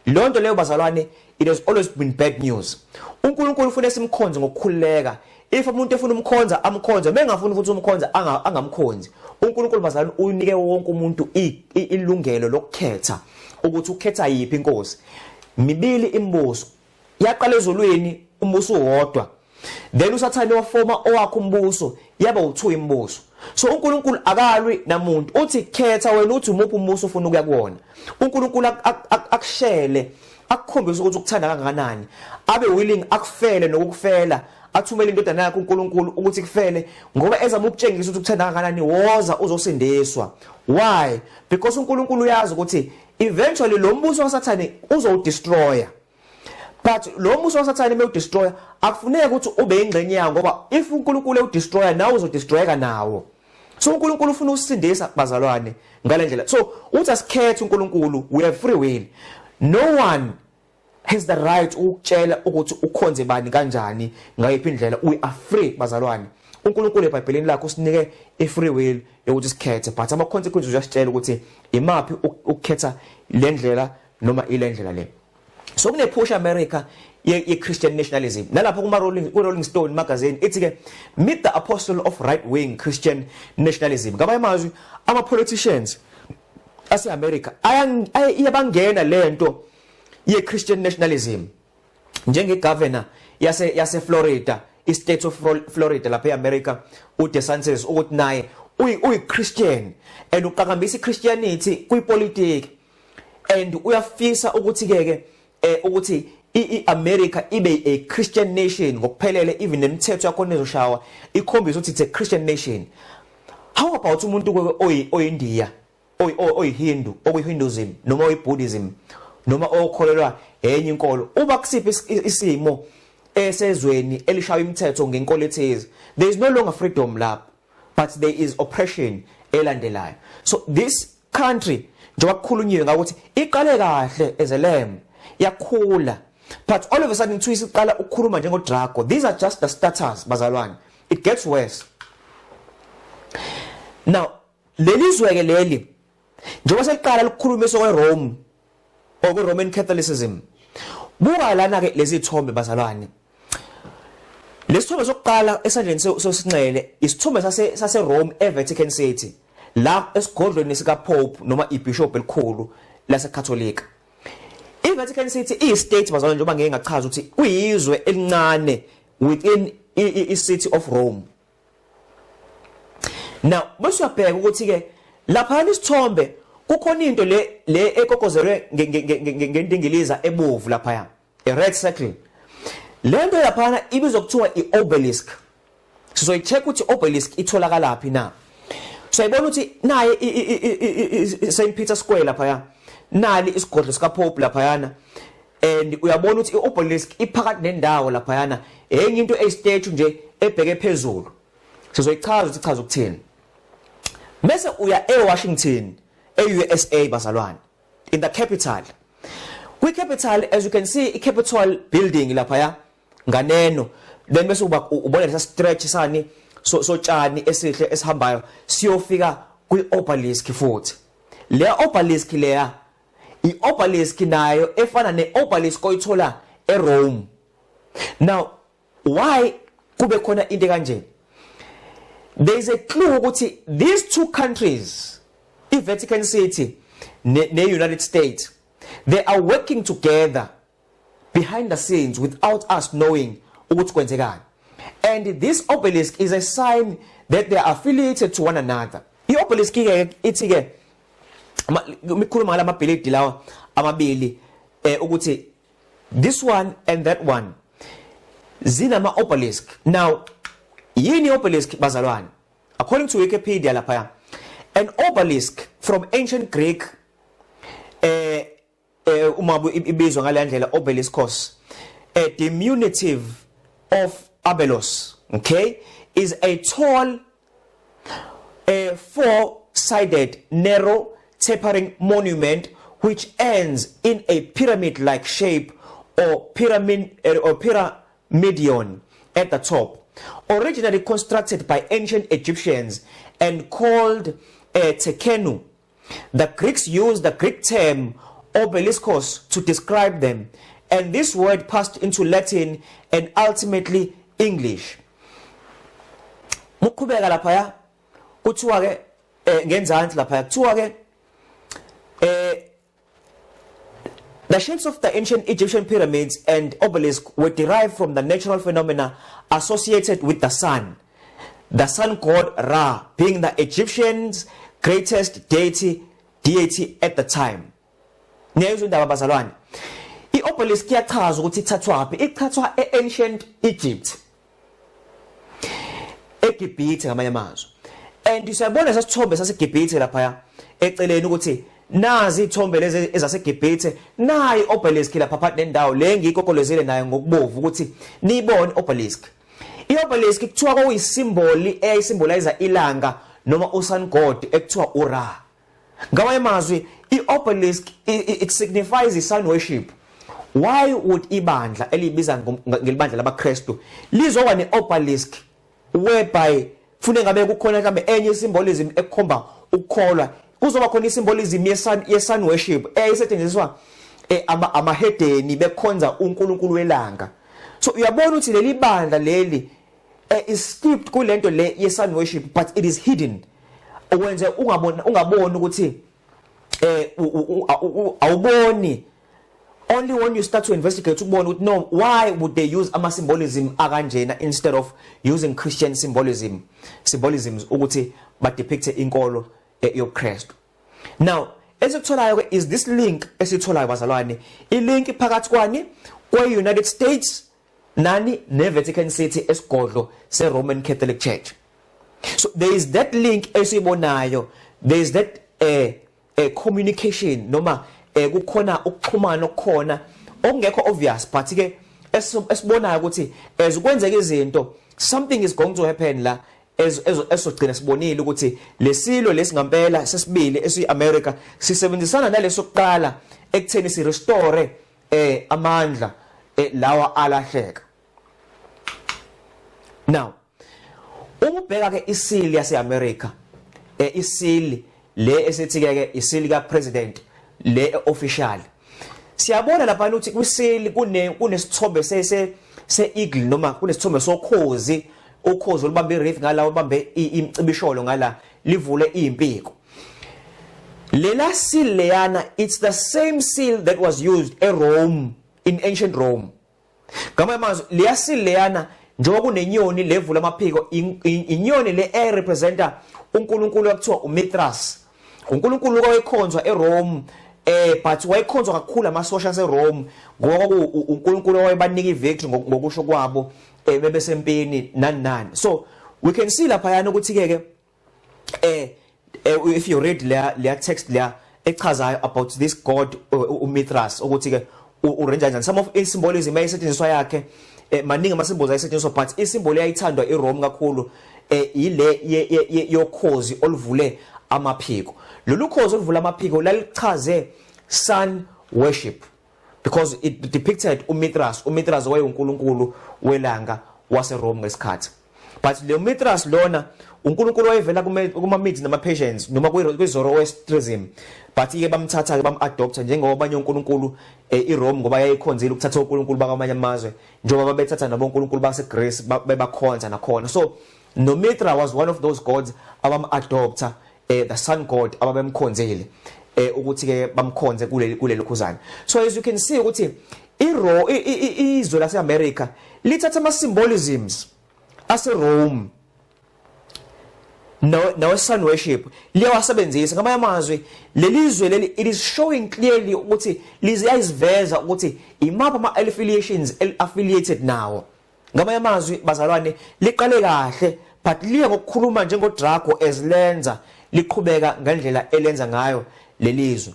Lonto leyo, bazalwane, it has always been bad news. uNkulunkulu ufuna simkhonze ngokukhululeka. If umuntu efuna umkhonza, amkhonze; mengafuni futhi umkhonza, angamkhonzi. uNkulunkulu, bazalwane, unike wonke umuntu ilungelo lokukhetha ukuthi ukhetha yiphi inkosi. Mibili imibuso yaqala ezulwini, umbuso uwodwa, then uSathane wafoma owakhe umbuso, yaba u2 imibuso. So uNkulunkulu akalwi namuntu, uthi khetha wena uthi umuphi umbuso ufuna ukuya kuwona. uNkulunkulu akushele, akukhombise ukuthi ukuthanda kangakanani, abe willing akufele nokukufela, athumele indodana yakhe uNkulunkulu ukuthi kufele, ngoba ezama ukutshengisa ukuthi ukuthanda kangakanani. Woza uzosindiswa. Why? Because uNkulunkulu uyazi ukuthi eventually lo mbuso kaSathane uzowudestroya, but lo mbuso waSathane mewudestroya akufuneki ukuthi ube ingxenye yawo, ngoba if uNkulunkulu ewudestroya, nawe uzodestroyeka nawo. So uNkulunkulu ufuna usindisa, bazalwane, ngale ndlela. So uthi asikhethe uNkulunkulu. We have free will. No one has the right ukutshela ukuthi ukhonze bani, kanjani, ngayiphi indlela. We are free, bazalwane. uNkulunkulu eBhayibhelini lakhe usinike i-free will yokuthi sikhethe, but ama consequences uyasitshela ukuthi imaphi ukukhetha le ndlela noma ile ndlela le. So kune-push America ye-Christian nationalism. Nalapho kuma Rolling ku Rolling Stone magazine ithi ke, "Meet the apostle of right wing Christian nationalism." Ngamanye amazwi, ama politicians ase America iyabangena lento ye Christian nationalism, njenge governor yase Florida, i state of Florida lapha eAmerica, uDeSantis, ukuthi naye uyi Christian and uqakambisa iChristianity kwipolitiki and uyafisa ukuthi ke ukuthi iAmerica ibe a Christian nation ngokuphelele, even nemithetho yakhona ezoshawa ikhombisa ukuthi it's a Christian nation. How about umuntu ke oyiNdiya, oyiHindu, okuyiHinduism noma oyiBuddhism noma okholelwa enye inkolo? Uba kusiphi isimo esezweni elishaya imithetho ngenkolo ethize? There is no longer freedom lapho, but there is oppression elandelayo. So this country, njengoba kukhulunyiwe ngakuthi iqale kahle as a lamb, yakhula, but all of a sudden kuthiwa isiqala ukukhuluma njengodrago. These are just the starters, bazalwane. It gets worse. Now leli zwe ke leli, njengoba seliqala ukukhuluma kweRome, okwe Roman Catholicism, buka lana ke lezi thombe, bazalwane. Lesithombe sokuqala esandleni sosinxele isithombe sase Rome, eVatican City, la esigodlweni sika Pope noma ibishop elikhulu laseCatholic. IVatican City iyi-state, bazalwane, njengoba ngeke ngachaza ukuthi kuyizwe elincane within i-city of Rome. Now bese uyabheka ukuthi ke lapha isithombe kukhona into le ekokozelwe ngendingiliza ebovu lapha, a red circle. Lento lapha ibizwa kuthiwa iobelisk. Sizoyicheck ukuthi obelisk itholakala phi na. So ayibona ukuthi naye St Peter Square lapha, nali isigodlo sika Pope laphayana, and uyabona ukuthi iobelisk iphakathi nendawo laphayana, enye into eyistatue nje ebheke phezulu. Sizoyichaza ukuthi ichaza ukuthini. Bese uya eWashington, eUSA, bazalwane, in the capital, kwi capital, as you can see, i-Capitol building laphaya nganeno. Then bese uba ubona lesa stretch sani sotshani esihle esihambayo siyofika kwi-obelisk. Futhi le obelisk leya, i-obelisk nayo efana ne-obelisk oyithola eRome. Now why kube khona into kanje? There is a clue ukuthi these two countries, iVatican City ne-United States, they are working together behind the scenes without us knowing ukuthi kwenzekani, and this obelisk is a sign that they are affiliated to one another. I-obelisk ke ithi ke mikhuluma ngalamabhilidi lawa amabili ukuthi this one and that one zinama obelisk. Now yini obelisk, bazalwane? According to Wikipedia lapha, an obelisk, from ancient Greek, uma ibizwa ngale ndlela obeliskos, a diminutive of abelos, okay, is a tall, a four sided narrow tapering monument which ends in a pyramid like shape or pyramid or pyramidion at the top, originally constructed by ancient Egyptians and called tekenu. The Greeks used the Greek term obeliskos to describe them, and this word passed into Latin and ultimately English. Muqhubeka lapha, kuthiwa ke ngenzansi lapha kuthiwa ke the shapes of the ancient Egyptian pyramids and obelisks were derived from the natural phenomena associated with the sun. The sun god Ra being the Egyptians' greatest deity at the time. Niyayizwa indaba, bazalwane? I-obelisk iyachaza ukuthi ithathwaphi. Ichathwa e-ancient Egypt. EGibhithe ngamanye amazwi. And siyabona sasithombe saseGibhithe lapha eceleni ukuthi nazi ithombe lezi ezaseGibhithe, nayi obelisk lapha phakathi nendawo le ngikokolezile nayo ngokubovu ukuthi niyibone obelisk. I-obelisk kuthiwa kwakuyisimboli eyayisymbolize ilanga noma usun god ekuthiwa uRa. Ngamanye amazwi, i-obelisk, it signifies i-sun worship. Why would ibandla elibiza ngelibandla labaKristu lizoba ne-obelisk, whereby fune ngabe kukhona mhlambe enye symbolism ekhomba ukukholwa, kuzoba khona isymbolism ye-sun worship eyayisetshenziswa Amahedeni bekhonza uNkulunkulu welanga. So uyabona ukuthi leli bandla leli is steeped kulento le ye sun worship, but it is hidden, ukwenze ungabona, ungaboni ukuthi awuboni. Only when you start to investigate ukubona ukuthi, no, why would they use ama symbolism akanjena instead of using Christian symbolisms ukuthi ba depict inkolo yobuKristu? Now, esikutholayo ke is this link esitholayo, bazalwane, i-link phakathi kwani kwe-United States nani ne-Vatican City, esigodlo se-Roman Catholic Church. So there is that link esibonayo, there is that communication noma kukhona ukuxhumana okukhona okungekho obvious, but ke esibonayo ukuthi as kwenzeka izinto, something is going to happen la esogcina sibonile ukuthi lesilo lesingampela sesibili esi-America sisebenzisana naleso kuqala ekutheni si restore amandla lawa alahleka. Now, uma ubheka ke i-seal yase-America, i-seal le esithi ke i-seal ka president le official, siyabona lapha ukuthi kwi-seal kunesithombe se eagle noma kunesithombe sokhozi, ukhozi olubambe i-wreath ngala, ubambe imcibisholo ngala, livule impiko. Lela seal leyana, it's the same seal that was used eRome, in ancient Rome. Ngamanye amazwi, leya seal leyana, njengoba kunenyoni levula amaphiko, inyoni le erepresenta uNkulunkulu okuthiwa uMithras, uNkulunkulu owayekhonzwa eRome, but wayekhonzwa kakhulu amasosha aseRome ngoba uNkulunkulu owayebanika ivictory ngokusho kwabo bebesempini, nani nani. So we can see lapha yana ukuthi ke if you read leya text leya echazayo about this god uMithras, ukuthi ke urenja kanjani, some of symbolism ayisetshenziswa yakhe, maningi ama symbols ayisetshenziswa, but isymbol eyayithandwa iRome kakhulu ile yokhozi oluvule amaphiko. Lolu khozi oluvule amaphiko lalichaze sun worship because it depicted uMithras. uMithras wayenguNkulunkulu welanga waseRome ngesikhathi, but le Mithras lona uNkulunkulu wayevela kuma Medes nama Persians noma kwi Zoroastrianism, but ke bamthatha ke bam-adopta njengoba abanye onkulunkulu iRome, ngoba yayikhonzile ukuthatha onkulunkulu bakwamanye amazwe, njengoba babethatha nabo onkulunkulu base Greece bebakhonza nakhona. So no Mithra was one of those gods abam-adopta, the sun god ababemkhonzile ukuthi ke bamkhonze kuleli khuzana. So as you can see ukuthi iro izwe lase-America lithatha ama symbolisms ase Rome no sun worship, liyawasebenzisa. Ngamanye amazwi, lelizwe leli, it is showing clearly ukuthi liziyaziveza ukuthi imaphi ama affiliations affiliated nawo. Ngamanye amazwi, bazalwane, liqale kahle, but liya ngokukhuluma njengoDrago as lenza liqhubeka ngendlela elenza ngayo lelizwe.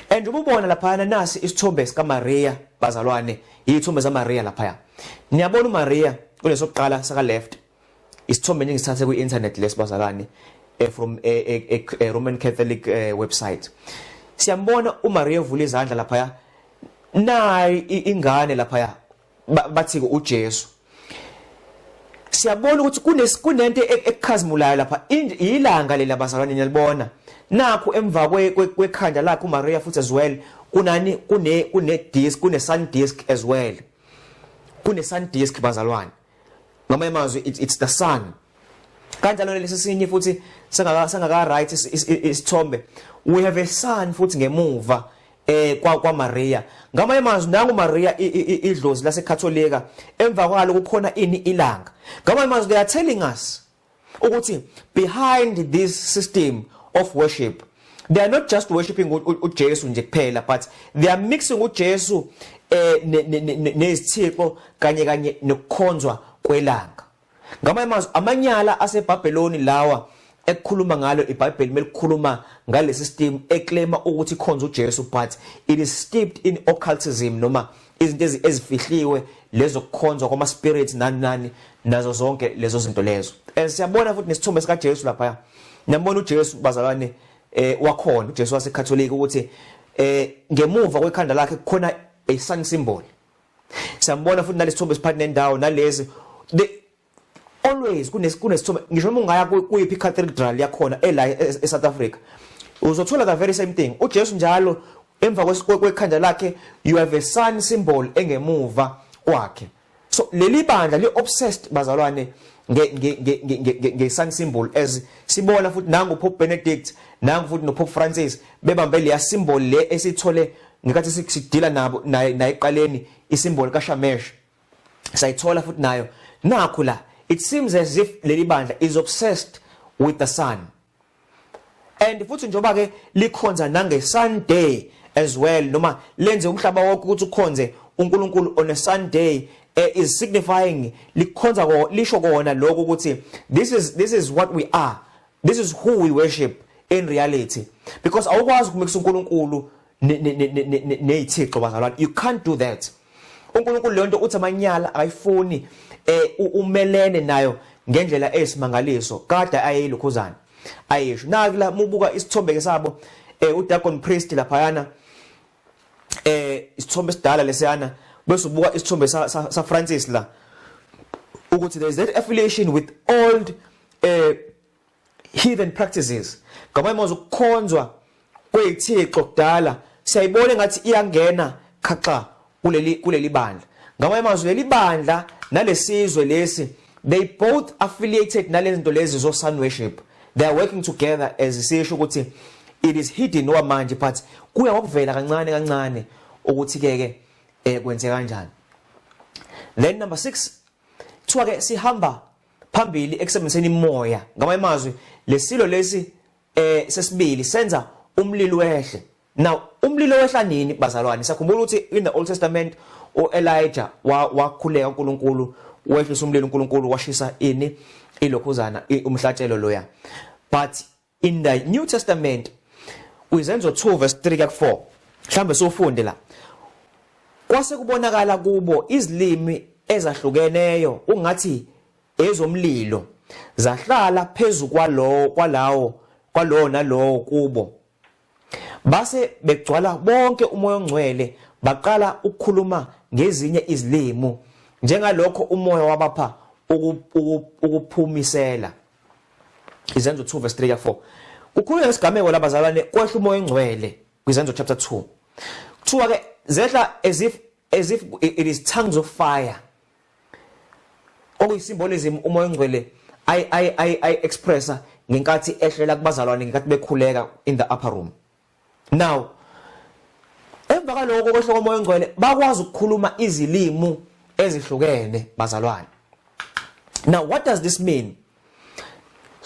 And ububona lapha, nasi isithombe sika Maria, bazalwane, izithombe zaMaria lapha. Niyabona uMaria kulesokuqala saka left, isithombe nje ngisithathe ku-internet lesi, bazalwane, from a Roman Catholic website. Siyambona uMaria evula izandla lapha, nayi ingane lapha, bathi uJesu. Siyabona ukuthi kunento ekukhazimulayo lapha, ilanga lela, bazalwane, niyalibona. Nakho emva kwekhanda lakhe uMaria futhi as well kunani, kune disc, kune sun disc as well, kune sun disc, bazalwane. Ngamanye amazwi, it's the sun. Kanjalo lesi sinye futhi sangaka right isithombe, we have a sun futhi ngemuva kwa Maria. Ngamanye amazwi, nangu Maria, idlozi laseKatholika, emva kwalo kukhona ini? Ilanga. Ngamanye amazwi, they are telling us ukuthi behind this system of worship, they are not just worshiping uJesu nje kuphela, but they are mixing uJesu nezithixo kanye kanye nokukhonzwa kwelanga. Ngamanye amazwi, amanyala aseBhabheloni lawa ekukhuluma ngalo iBhayibheli melikhuluma ngale system eclaima ukuthi ikhonza uJesu, but it is steeped in occultism noma izinto ezifihliwe lezo kukhonzwa kwama spirits, nani nani, nazo zonke lezo zinto lezo. And siyabona futhi nesithombe sika Jesu lapha. Niyambona uJesu, bazalwane, wakhona uJesu waseCatholic, ukuthi ngemuva kwekhanda lakhe kukhona a sun symbol. Siyambona futhi nalesithombe siphathi nendawo nalezi, the always kunesithombe. Ngisho noma ungaya kuyiphi cathedral yakhona ela eSouth Africa, uzothola the very same thing, uJesu njalo. Emva kwekhanda lakhe you have a sun symbol engemuva kwakhe. So leli bandla li obsessed, bazalwane, nge nge nge nge sun symbol, as sibona futhi nangu Pope Benedict, nangu futhi no Pope Francis bebambe leya symbol le esithole ngekathi sidila nabo naye eqaleni, isymbol kaShamesh sayithola futhi nayo nakho la. It seems as if leli bandla is obsessed with the sun, and futhi njoba ke likhonza nange Sunday as well, noma lenze umhlaba wonke ukuthi ukhonze uNkulunkulu on a Sunday, is signifying likhonza ko lisho kona lokho ukuthi this is what we are, this is who we worship in reality, because awukwazi ukumixa uNkulunkulu nezithixo, bazalwane. You can't do that. UNkulunkulu leyo nto uthi amanyala, akayifuni, umelene nayo ngendlela eyisimangaliso kade ayeyilokhuzana ayisho. Naki la, mubuka isithombe ke sabo, uDagon priest laphayana, isithombe esidala lesiyana, bese ubuka isithombe sa Francis la, ukuthi there is that affiliation with old heathen practices. Ngamanye amazwi, ukukhonzwa kwezithixo kudala siyayibona ngathi iyangena khaxa kuleli bandla. Ngamanye amazwi, leli bandla nalesizwe lesi, they both affiliated nalezi zinto lezi zo sun worship. They are working together, as sisho ukuthi it is hidden manje, but kuya ngokuvela kancane kancane ukuthi ke ke kwenze kanjani. Then number 6, kuthiwa ke sihamba phambili ekusebenziseni imoya. Ngamanye amazwi, lesilo lesi sesibili senza umlilo wehle. Now, umlilo wehla nini, bazalwane? Sakhumbula ukuthi in the Old Testament uElijah wakhuleka uNkulunkulu, wehlisa umlilo, uNkulunkulu washisa ini, ilokhuzana, umhlatshelo loya. But in the New Testament, kwiZenzo 2 verse 3 ka 4, mhlambe sofunde la, kwase kubonakala kubo izilimi ezahlukeneyo ungathi ezomlilo, zahlala phezulu kwalowo kwalawo kwalowo nalowo kubo. Base begcwala bonke uMoya oNgcwele, baqala ukukhuluma ngezinye izilimi njengalokho uMoya wabapha ukuphumisela. Izenzo 2 verse 3 4, kukhulunywa ngesigameko labazalwane, kwehla uMoya oNgcwele. KwiZenzo chapter 2 kuthiwa ke zehla as if it is tongues of fire, okuyisymbolism uMoya oNgcwele ay expressa ngenkathi ehlela kubazalwane ngenkathi bekhuleka in the upper room. Now, emva kaloko kwehla koMoya oNgcwele, bakwazi ukukhuluma izilimu ezihlukene, bazalwane. Now, what does this mean?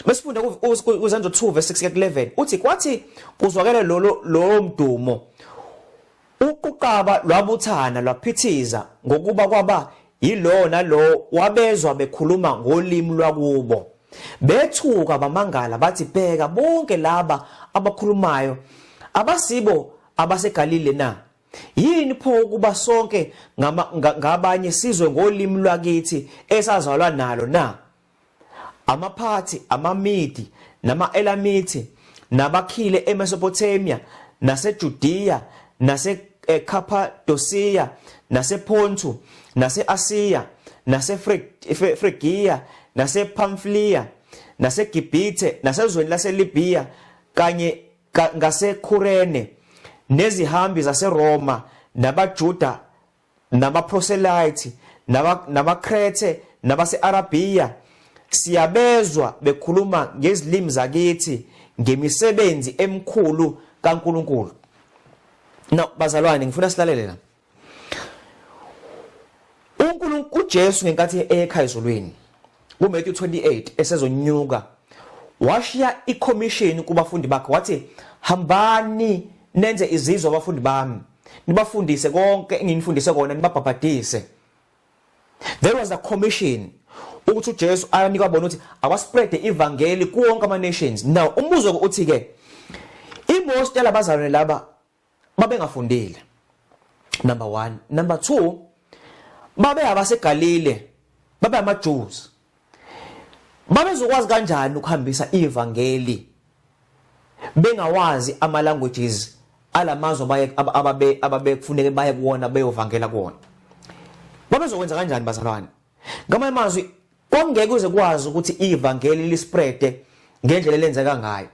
Besifunda kuZenzo 2 verse 6 11, uthi kwathi kuzwakele lolo lo mdumo, uquqaba lwabuthana, lwaphithiza, ngokuba kwaba yilo nalo wabezwa bekhuluma ngolimi lwakubo. Bethuka bamangala, bathi, "Bheka, bonke laba abakhulumayo abasibo abaseGalile na? Yini pho ukuba sonke ngabanye sizwe ngolimi lwakithi esazalwa nalo na? AmaPhathi, amaMidi nama-Elamithi, nabakhile eMesopotamia naseJudiya nase-Cappadocia nasePontu nase-Asiya naseFrigiya nasePamfiliya naseGibhithe nasezweni laseLibhiya kanye ngaseKhurene, nezihambi zaseRoma, nabaJuda namaproselyte, namaKrethe nabase-Arabia, siyabezwa bekhuluma ngezilimi zakithi ngemisebenzi emkhulu kaNkulunkulu." Now, bazalwane, ngifuna silalele la. UNkulunkulu, uJesu, ngenkathi ekhaya ezulwini kuMatthew 28, esezonyuka, washiya icommission kubafundi bakhe, wathi, "Hambani nenze izizwe abafundi bami, nibafundise konke enginifundise kona, nibabhabhadise." There was a commission ukuthi uJesu ayanika bona ukuthi awaspread ivangeli kuwonke ama nations. Now, umbuzo uthi ke, imost yalabazalwane laba babengafundile, number 1. Number 2, babe abaseGalile, babe ama Jews. Babezokwazi kanjani ukuhambisa ivangeli bengawazi ama languages alamazwe abaye ababe ababekufuneke baye kuwona beyovangela kuwona? Babezokwenza kanjani, bazalwane? Ngamanye amazwi, kwangeke kuze kwazi ukuthi ivangeli lispread ngendlela elenzeka ngayo.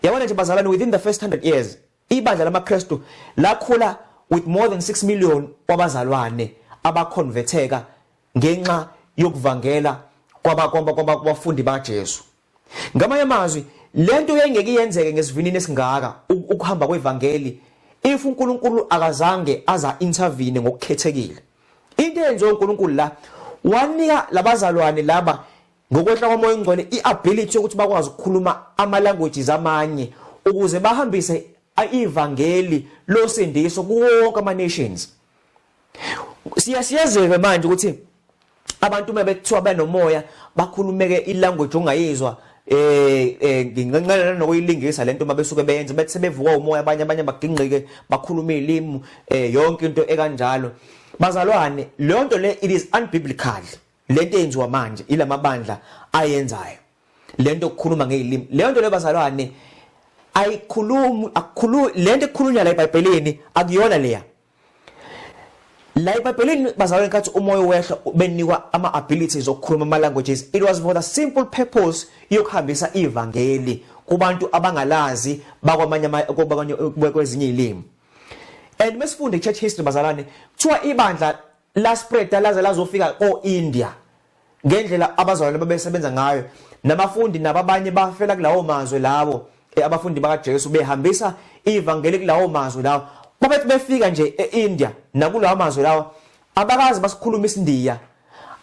Yabona nje, bazalwane, within the first 100 years Ibandla lamaKristu lakhula with more than 6 million wabazalwane abaconverteka ngenxa yokuvangela kwabafundi baJesu. Ngamanye amazwi, lento yayingeke iyenzeke ngesivinini esingaka ukuhamba kwevangeli if uNkulunkulu akazange aza intervene ngokukhethekile. Into eyenziwa uNkulunkulu la, wanika labazalwane laba ngokwehla kwaMoya oNgcwele iability yokuthi bakwazi ukukhuluma ama languages amanye ukuze bahambise ivangeli losindiso kuwo wonke ama nations. Siyasiyezeke manje ukuthi abantu uma bekuthiwa benomoya bakhulumeke ilanguage ongayizwa, nginqenqela nokuyilingisa lento mabesuke beyenza, bethi sebevuka umoya, abanye bagingqike, bakhuluma izilimi, yonke into ekanjalo. Bazalwane, leyo nto le, it is unbiblical. Lento eyenziwa manje ilamabandla ayenzayo lento ukukhuluma ngezilimi, leyo nto leyo, bazalwane, ayikhulumi, akukhulumi lento ekukhulunywa la eBhayibhelini, akuyona leya la eBhayibhelini, bazalwane. Nkathi umoya wehla, benikwa ama abilities okukhuluma ama languages, it was for the simple purpose yokuhambisa ivangeli kubantu abangalazi bakwamanye kwabanye kwezinye izilimi. And mesifunde church history, bazalwane, kuthiwa ibandla la spread laze lazofika ko-India ngendlela abazalwane babesebenza ngayo, nabafundi nababanye bafela kulawo mazwe lawo, abafundi bakaJesu behambisa ivangeli kulawo mazwe lawo. Babethi befika nje eIndia nakulawo mazwe lawo, abakazi basikhuluma isiNdiya,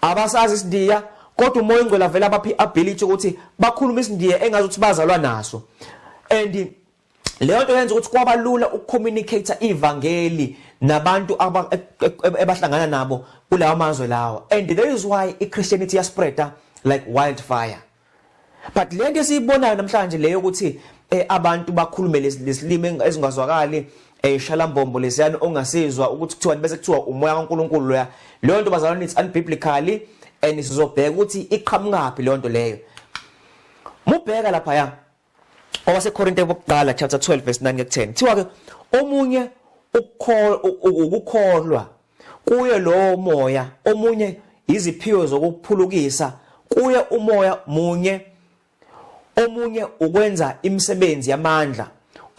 abasazi isiNdiya, kodwa uMoya oNgcwele avela abaphi ability ukuthi bakhulume isiNdiya engazi ukuthi bazalwa naso, and leyo nto yenza ukuthi kwaba lula ukucommunicate ivangeli nabantu abahlangana nabo kulawo mazwe lawo, and that is why iChristianity yaspreada like wildfire. But lento esiyibonayo namhlanje leyo ukuthi abantu bakhulume lesilimi ezingazwakali, shalambombo lesiyana ongasizwa ukuthi kuthiwa, bese kuthiwa umoya kaNkuluNkulu loya, leyo nto, bazalwane, it's unbiblically, and sizobheka ukuthi iqhamukaphi leyo nto leyo. Mubheka lapha ya OwaseKorinte bokuqala chapter 12 verse 9 ku 10, kuthiwa ke omunye ukukholwa kuye lo moya, omunye iziphiwo zokuphulukisa kuye umoya munye, omunye ukwenza imisebenzi yamandla,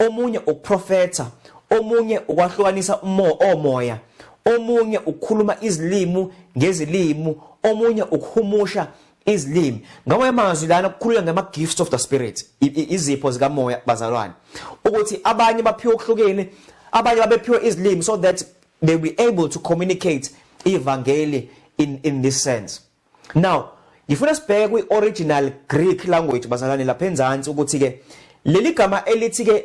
omunye ukuprofetha, omunye ukwahlukanisa omoya, omunye ukukhuluma izilimu ngezilimu, omunye ukuhumusha izilimi. Ngamanye amazwi, lana kukhulunywa ngama gifts of the spirit, izipho zikamoya, bazalwane, ukuthi abanye baphiwe okuhlukene, abanye babephiwe izilimi so that they will be able to communicate ivangeli in this sense. Now ngifuna sibheke kwi original Greek language, bazalwane, lapha enzansi, ukuthi ke leli gama elithi ke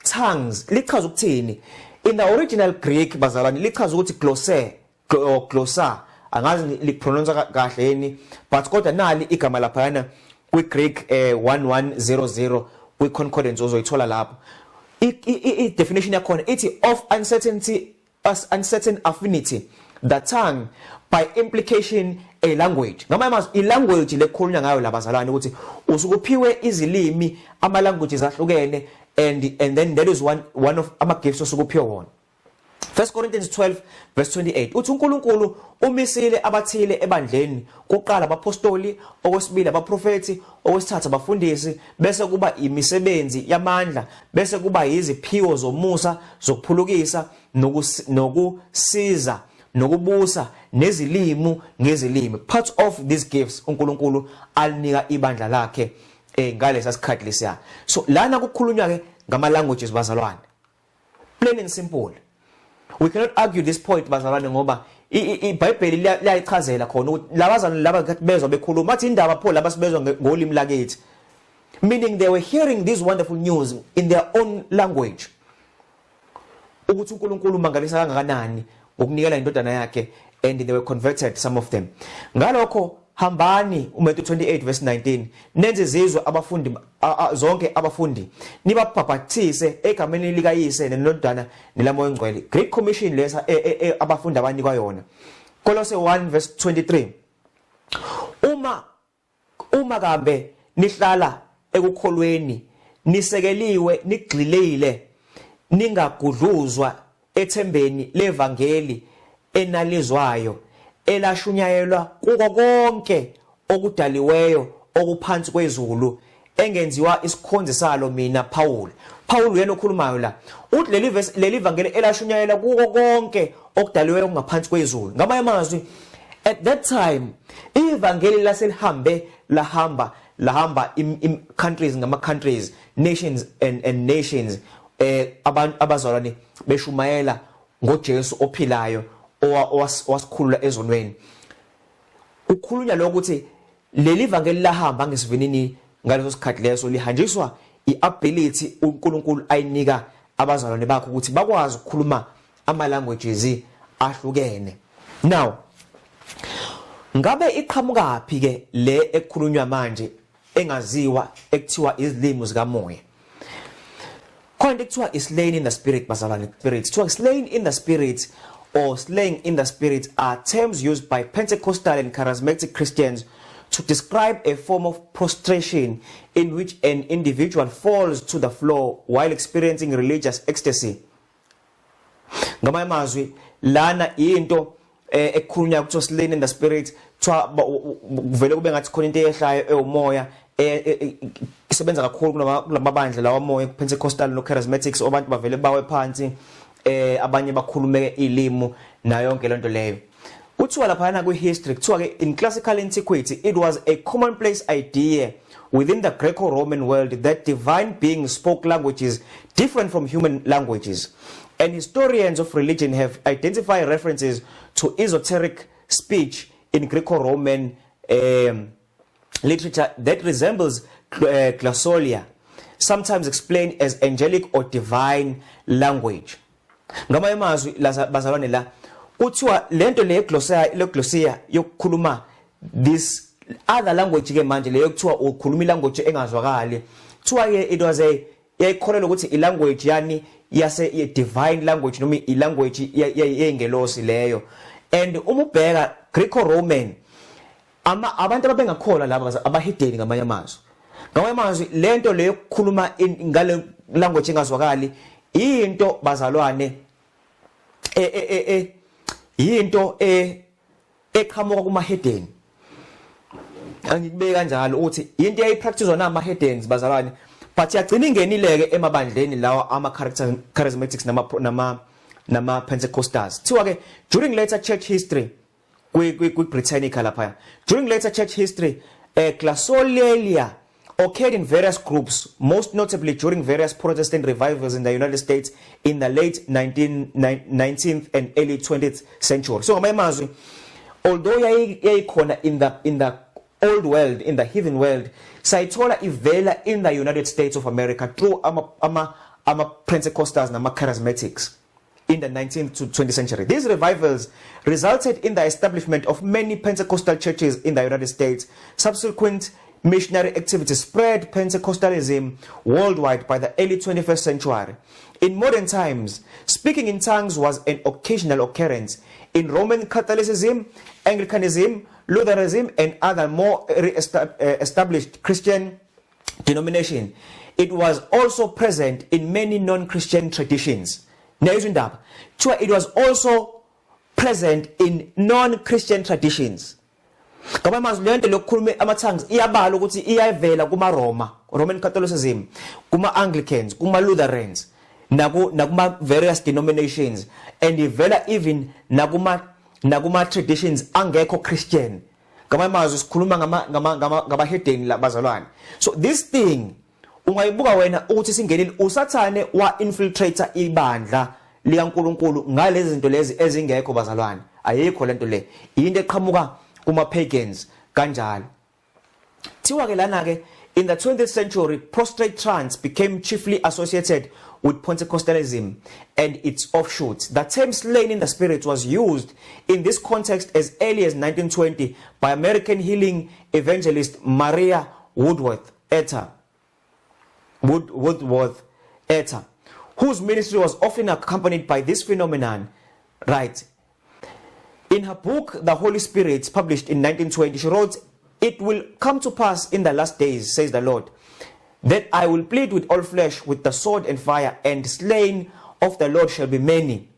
tongues lichaza ukuthini in the original Greek. Bazalwane, lichaza ukuthi glosse or glossa, angazi lipronounce kahle yini, but kodwa nali igama laphayana kwi Greek, 1100 kwi concordance, ozoyithola lapho. I definition yakhona ithi of uncertainty as uncertain affinity, the tongue, by implication a language. Ngamanye amazwi, i language lekukhulunywa ngayo labazalwane, ukuthi usukuphiwe izilimi, ama languages ahlukene, and then that is one of ama gifts osukuphiwe wona. 1 Corinthians 12 verse 28 uthi uNkulunkulu umisile abathile ebandleni, kuqala abapostoli, okwesibili abaprofeti, okwesithathu abafundisi, bese kuba imisebenzi yamandla, bese kuba iziphiwo zomusa zokuphulukisa, nokusiza, nokubusa, nezilimu ngezilimi. Part of these gifts uNkulunkulu alinika ibandla lakhe ngalesa sikhathi lesiya. So lana kukhulunywa ke ngama languages, bazalwane, plain and simple. We cannot argue this point, bazalwane, ngoba iBhayibheli liyayichazela khona ukuthi labazalwane laba ngathi bezwa bekhuluma, bathi indaba pho laba sibezwa ngolimi lakithi, meaning they were hearing this wonderful news in their own language, ukuthi uNkulunkulu umangalisa kangakanani ngokunikela indodana yakhe, and they were converted, some of them, ngalokho. Hambani, uMatthew 28 verse 19, nenze izizwe abafundi zonke abafundi, nibabhabhathise egameni likaYise neNdodana nelaMoya oNgcwele. Great Commission lesa abafundi abanikwa yona. Kolose 1 verse 23, uma kambe nihlala ekukholweni, nisekeliwe, nigxilile, ningagudluzwa ethembeni levangeli enalizwayo, elashunyayelwa kuko konke okudaliweyo okuphansi kwezulu. Engenziwa isikhonzi salo mina Paul. Paul uyena okhulumayo la. Uthi leli verse, leli vangeli elashunyayela kuko konke okudaliweyo okungaphansi kwezulu. Ngamanye amazwi, at that time ivangeli laselihambe lahamba lahamba in countries ngama countries, nations and nations, abantu abazalwane beshumayela ngoJesu ophilayo owasikhulula ezonweni. Kukhulunywa lokho ukuthi leli vangeli lahamba ngesivinini ngaleso sikhathi leso, lihanjiswa iability uNkulunkulu ayinika abazalwane bakhe ukuthi bakwazi ukukhuluma ama languages ahlukene. Now, ngabe iqhamukaphi ke le ekukhulunywa manje engaziwa ekuthiwa izilimi zikamoya? Khona into ekuthiwa is-slain in the spirit, bazalwane. Spirit, kuthiwa slain in the spirit or slaying in the spirit are terms used by Pentecostal and charismatic Christians to describe a form of prostration in which an individual falls to the floor while experiencing religious ecstasy. Ngamanye amazwi, lana into ekukhulunywa kuthiwa slain in the spirit, kuthiwa kuvele kube ngathi khona into eyehlayo ewumoya, isebenza kakhulu kulamabandla lawa moya, Pentecostal no charismatics. Abantu bavele bawe phansi, abanye bakhulume ilimi nayo yonke lento leyo. Kuthiwa laphana kwi-history, kuthiwa ke in classical antiquity it was a commonplace idea within the Greco-Roman world that divine beings spoke languages different from human languages, and historians of religion have identified references to esoteric speech in Greco-Roman literature that resembles glossolalia, sometimes explained as angelic or divine language. Ngamanye amazwi, bazalwane, la kuthiwa lento le glossia, le glossia yokukhuluma this other language ke manje, leyo kuthiwa ukhuluma ilanguage engazwakali, kuthiwa ke it was a yayikholelwa ukuthi ilanguage yani yase divine language noma ilanguage yengelosi leyo. And uma ubheka Greco Roman, ama abantu ababengakholwa laba abahedeni, ngamanye amazwi lento leyo yokukhuluma ngale language engazwakali into, bazalwane, yinto eqhamuka kuma hedeni. Angikubeki kanjalo ukuthi into eyayipracticewa nama heathens, bazalwane, but yagcina ingenileke emabandleni lawa ama charismatics nama Pentecostals. Thiwa ke during later church history kwi Britannica lapha, during later church history, glossolalia occurred in various groups, most notably during various Protestant revivals in the United States in the late 19, 19th and early 20th century. So ngamanye amazwi, although yayikhona in the old world, in the heathen world, sayithola ivela in the United States of America through ama Pentecostals nama charismatics in the 19th to 20th century. These revivals resulted in the establishment of many Pentecostal churches in the United States. Subsequent missionary activity spread Pentecostalism worldwide by the early 21st century. In modern times, speaking in tongues was an occasional occurrence in Roman Catholicism, Anglicanism, Lutheranism, and other more established Christian denomination. It was also present in many non-Christian traditions. Niyayizwa indaba? Kuthiwa it was also present in non-Christian traditions. Ngoba amazwi lento lokukhuluma ama-tongues iyabala ukuthi iyavela kuma-Roma, Roman Catholicism, kuma-Anglicans, kuma-Lutherans, nakuma various denominations, and ivela even nakuma traditions angekho Christian. Ngamanye amazwi, sikhuluma ngama ngama ngama ngabahedeni labazalwane. So this thing ungayibuka wena ukuthi singenile, uSathane wa infiltrate ibandla likaNkuluNkulu ngalezi zinto lezi ezingekho, bazalwane. Ayikho lento le, into eqhamuka kuma pagans kanjalo. Thiwa ke lana ke in the 20th century, prostrate trance became chiefly associated with Pentecostalism and its offshoots. The term "slain in the spirit" was used in this context as early as 1920 by American healing evangelist Maria Woodworth Etter. Woodworth Etter, whose ministry was often accompanied by this phenomenon. Right. In her book, The Holy Spirit, published in 1920, she wrote, "It will come to pass in the last days, says the Lord, that I will plead with all flesh with the sword and fire, and slain of the Lord shall be many."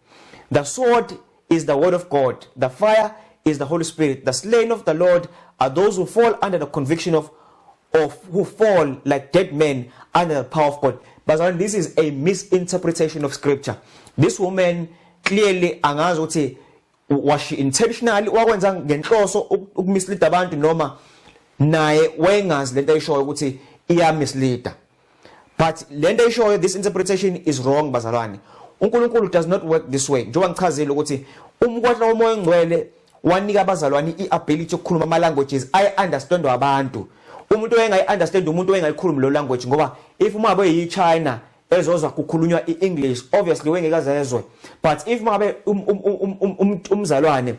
The sword is the word of God, the fire is the Holy Spirit. The slain of the Lord are those who fall under the conviction of or who fall like dead men under the power of God. Bazalwane, this is a misinterpretation of scripture. This woman clearly, angazi ukuthi was she intentionally, wakwenza ngenhloso ukumislead abantu, noma naye wayengazi lento ayishoyo ukuthi iya mislead. But lento ayishoyo, this interpretation is wrong, bazalwane. UNkulunkulu does not work this way. Njengoba ngichazile ukuthi umkwahla woMoya oNgcwele wanika abazalwane iability yokukhuluma ama languages ay understand abantu. Umuntu oyengayi understand, umuntu oyengayikhulumi lo language, ngoba if uma abe yiChina ezozwa kukhulunywa iEnglish, obviously wengekazezwe. But if mabe umzalwane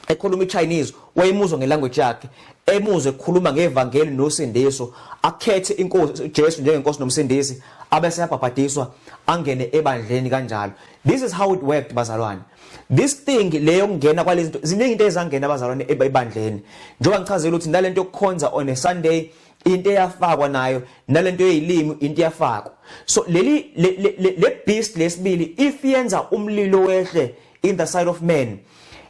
ekhuluma iChinese, wayemuzwa ngelanguage yakhe, emuzwe ekhuluma ngevangeli nosindiso, akhethe inkosi Jesu njengenkosi nomsindisi, abese yabhabhadiswa, angene ebandleni kanjalo. This is how it worked, bazalwane. This thing leyo kungena kwalezi zinto ziningi, into ezangena, abazalwane, ebandleni, njengoba ngichazela ukuthi nalento yokukhonza on a Sunday, into eyafakwa nayo, nalento yezilimi, into eyafakwa. So leli le beast lesibili, if yenza umlilo wehle in the side of men,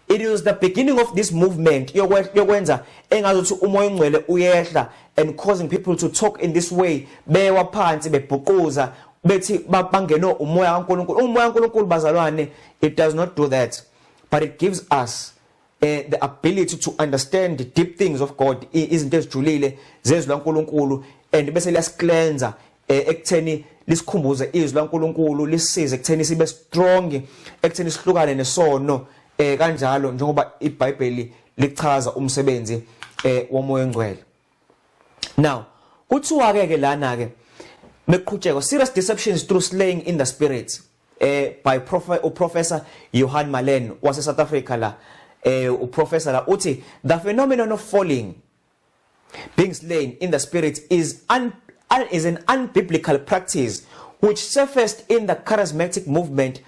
it is the beginning of this movement yokwenza engazuthi uMoya oNgcwele uyehla and causing people to talk in this way, bewa phansi, bebhuquza, bethi bangeno umoya kaNkuluNkulu. Umoya kaNkuluNkulu, bazalwane, it does not do that, but it gives us the ability to understand the deep things of God, izinto ezijulile zezwi laNkuluNkulu, and bese liyasicleansa ekutheni lisikhumbuze izwi laNkuluNkulu, lisisize ekutheni sibe strong, ekutheni sihlukane nesono, kanjalo njengoba iBhayibheli lichaza umsebenzi woMoya oNgcwele. Now kuthiwa ke lana ke meqhutsheko, "Serious Deceptions Through Slaying in the Spirit" by uProfessor Johan Malen wase South Africa la. Uprofessor la uthi the phenomenon of falling, being slain in the spirit is an unbiblical practice which surfaced in the charismatic movement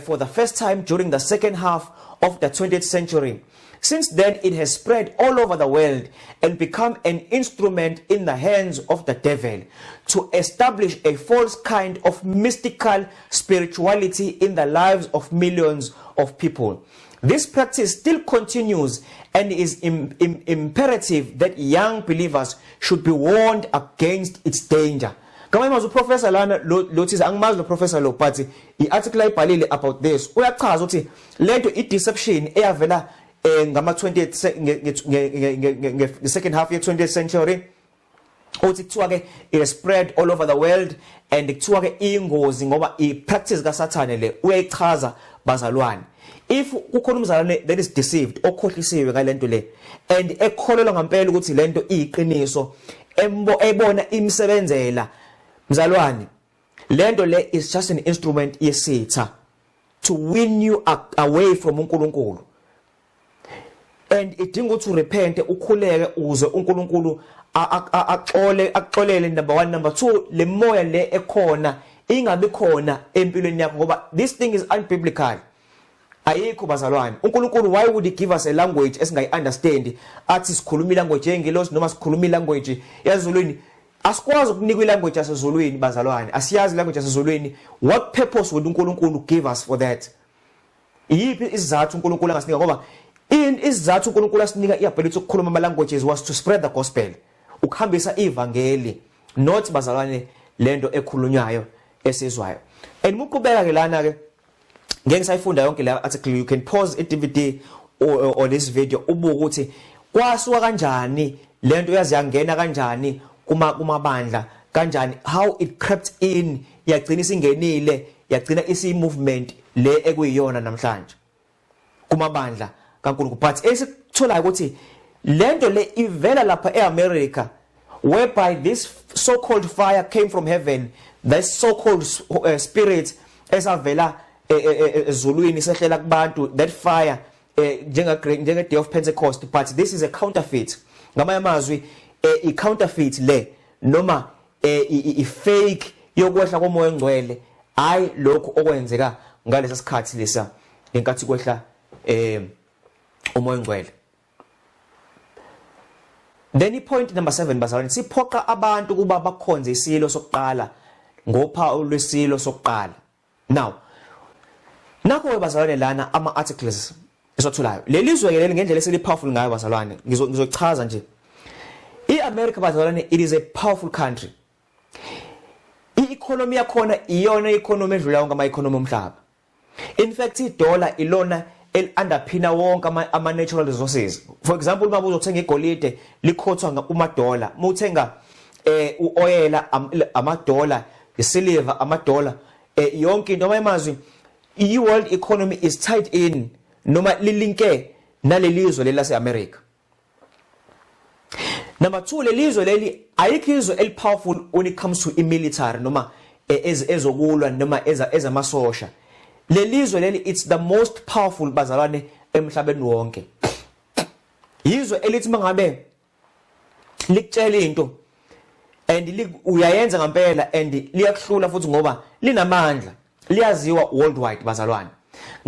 for the first time during the second half of the 20th century. Since then, it has spread all over the world and become an instrument in the hands of the devil to establish a false kind of mystical spirituality in the lives of millions of people. This practice still continues and is imperative that young believers should be warned against its danger. Ngamanye amazwi, uprofessor lana lo thiza, angimazi lo professor lo, but i-article ayibhalile about this, uyachaza ukuthi lento i-deception eyavela ngama 20th, nge second half ye 20th century. Uthi kuthiwa ke it spread all over the world and kuthiwa ke ingozi ngoba i practice kaSathane le. Uyayichaza, bazalwane. If kukhona umzalwane that is deceived, okhohlisiwe ngalento le, and ekholelwa ngempela ukuthi lento iyiqiniso, embo ebona imsebenzela, mzalwane, lento le is just an instrument yesitha to win you away from uNkulunkulu, and idinga ukuthi urepent, ukhuleke uze uNkulunkulu axole, akuxolele, number 1. Number 2, le moya le ekhona ingabi khona empilweni yakho, ngoba this thing is unbiblical, ayikho, bazalwane. UNkulunkulu, why would he give us a language esingayi understand, athi sikhuluma ilanguage yengelosi noma sikhuluma ilanguage yazulwini? Asikwazi ukunikwa ilanguage yasezulwini, bazalwane. Asiyazi ilanguage yasezulwini. What purpose would uNkulunkulu give us for that? Iyiphi isizathu uNkulunkulu angasinika? Ngoba in isizathu uNkulunkulu asinika iability ukukhuluma ama languages was to spread the gospel, ukuhambisa ivangeli, not, bazalwane, lento ekhulunywayo esizwayo. And muqhubeka ke lana ke, ngeke ngisayifunda yonke le article. You can pause i-DVD or this video, ubuke ukuthi kwasuka kanjani lento, yazi yangena kanjani kuma kumabandla kanjani, how it crept in, yagcina isingenile, yagcina isi movement le ekuyiyona namhlanje kumabandla kaNkulunkulu. But esikutholayo ukuthi lento le ivela lapha eAmerica, whereby this so called fire came from heaven, this so called spirit esavela ezulwini sehlela kubantu, that fire, njenga Day of Pentecost. But this is a counterfeit. Ngamanye amazwi, i counterfeit le, noma i fake yokwehla koMoya oNgcwele, hayi lokhu okwenzeka ngalesa sikhathi lesa ngenkathi kwehla uMoya oNgcwele. Then i-point number 7, bazalwane, siphoqa abantu kuba bakhonze isilo sokuqala ngophawu lwesilo sokuqala. Now nakho ke, bazalwane, lana ama articles esiwatholayo. Leli zwe ke leli, ngendlela eseli powerful ngayo, bazalwane, ngizochaza nje. I-America, bazalwane, it is a powerful country. I-economy yakhona iyona economy edlula wonke ama-economy omhlaba. In fact, idollar ilona eli-underpina wonke ama-natural resources. For example, uma uzothenga igolide, likhothwa kuma-dollar. Uma uthenga uoyela, ama-dollar, isilver, ama-dollar, yonke into. Amazwi, i-world economy is tied in noma lilinke nalelizwe leli lase-America. Number 2, lelizwe leli, ayikho izwe eli-powerful when it comes to i-military noma ezokulwa noma ezamasosha. Lelizwe leli, it's the most powerful, bazalwane, emhlabeni wonke. Yizwe elithi mangabe likutshela into and uyayenza ngempela and liyakuhlula futhi, ngoba linamandla, liyaziwa worldwide, bazalwane.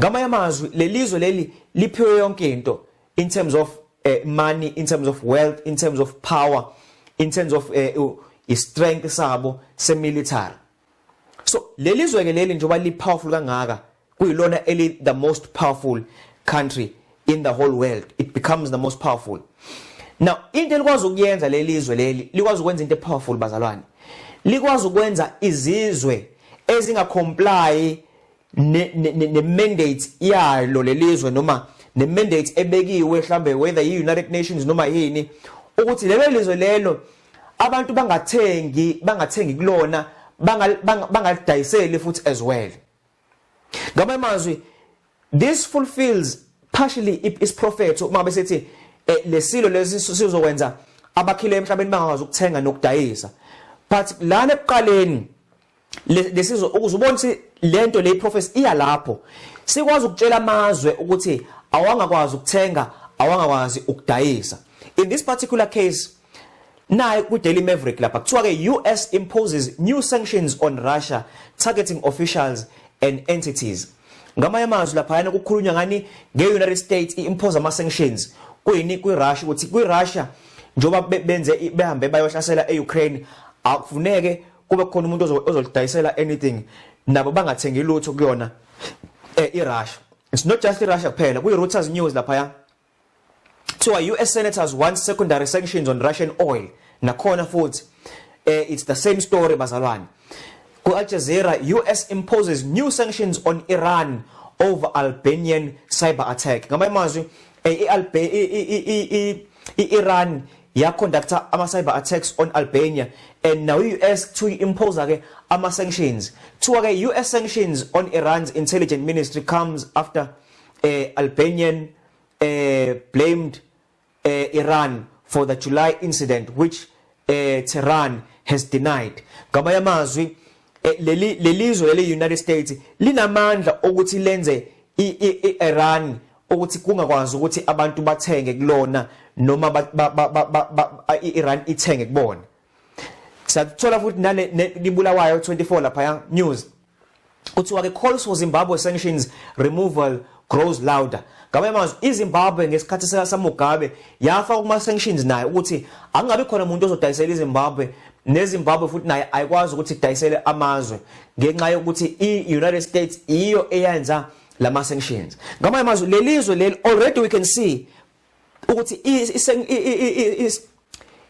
Ngamanye amazwi, lelizwe leli liphiwe yonke into in terms of money, in terms of wealth, in terms of power, in terms of strength sabo se-military. So lelizwe ke leli, njengoba li powerful kangaka, kuyilona eli the most powerful country in the whole world, it becomes the most powerful. Now, into elikwazi ukuyenza lelizwe leli, likwazi ukwenza into powerful, bazalwane. Likwazi ukwenza izizwe ezingacomply ne mandate yalo lelizwe noma ne mandate ebekiwe mhlambe, whether i United Nations noma yini, ukuthi lelo lizwe lelo abantu bangathengi kulona, bangalidayiseli futhi as well. Ngamanye amazwi, this fulfills partially isiprofetho uma besithi lesilo lesi sizokwenza abakhile emhlabeni bangakwazi ukuthenga nokudayisa. But lana ekuqaleni lesizo, ukuze ubone ukuthi lento le prophecy iya lapho, sikwazi ukutshela amazwe ukuthi awangakwazi ukuthenga, awangakwazi ukudayisa. In this particular case, naye ku Daily Maverick lapha kuthiwa ke, "US imposes new sanctions on Russia, targeting officials and entities." Ngamanye amazwi, lapha yana kukhulunywa ngani? Nge-United States i-impose ama sanctions kuyini? Kwi-Russia, ukuthi kwi-Russia njoba benze behambe bayohlasela eUkraine, akufuneke kube khona umuntu ozolidayisela anything, nabo bangathengi lutho kuyona iRussia. It's not just iRussia kuphela. Kuyi Reuters News lapha ya kuthiwa, "US senators want secondary sanctions on Russian oil." Nakhona futhi it's the same story, bazalwane. Ku Al Jazeera, "US imposes new sanctions on Iran over Albanian cyber attack." Ngamanye amazwi, i-Iran ya conducta ama cyber attacks on Albania and now US to impose ke ama sanctions. Kuthiwa ke, "US sanctions on Iran's intelligence ministry comes after Albanian blamed Iran for the July incident, which Tehran has denied." Ngamanye amazwi, leli lelizwe leli United States linamandla ukuthi lenze iIran ukuthi kungakwazi ukuthi abantu bathenge kulona noma iIran ithenge kubona. Siyathola futhi nale libulawayo 24 lapha news, kuthiwa ke, "Calls for Zimbabwe sanctions removal grows louder." Ngamanye amazwi, iZimbabwe ngesikhathi saMugabe yafaka kuma sanctions nayo ukuthi angabi khona umuntu ozodayisela iZimbabwe, neZimbabwe futhi naye ayikwazi ukuthi idayisele amazwe ngenxa yokuthi iUnited States iyo eyenza lama sanctions. Ngamanye amazwi, lelizwe leli, already we can see ukuthi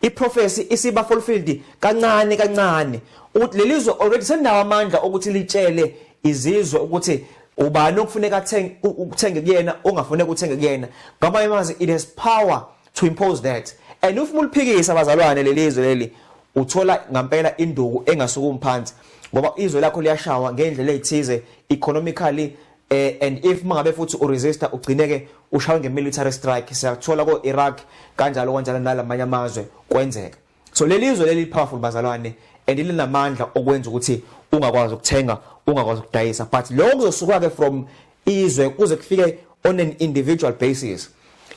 i-prophecy isiba fulfilled kancane kancane, ukuthi lelizwe already senawo amandla ukuthi litshele izizwe ukuthi ubani okufuneka athenge ukuthenge kuyena, ongafuneka uthenge kuyena. Ngamanye amazwi, it has power to impose that, and if uliphikisa, abazalwane, lelizwe leli, uthola ngempela induku engasukumi phansi, ngoba izwe lakho liyashawa ngendlela ezithize economically, and if mangabe futhi uresista, ugcineke ushawe ngemilitary strike. Siyathola ko Iraq kanjalo kanjalo, nalamanye amazwe kwenzeka. So lelizwe leli powerful, bazalwane, and linamandla okwenza ukuthi ungakwazi ukuthenga, ungakwazi ukudayisa. But lokho kuzosuka ke from izwe kuze kufike on an individual basis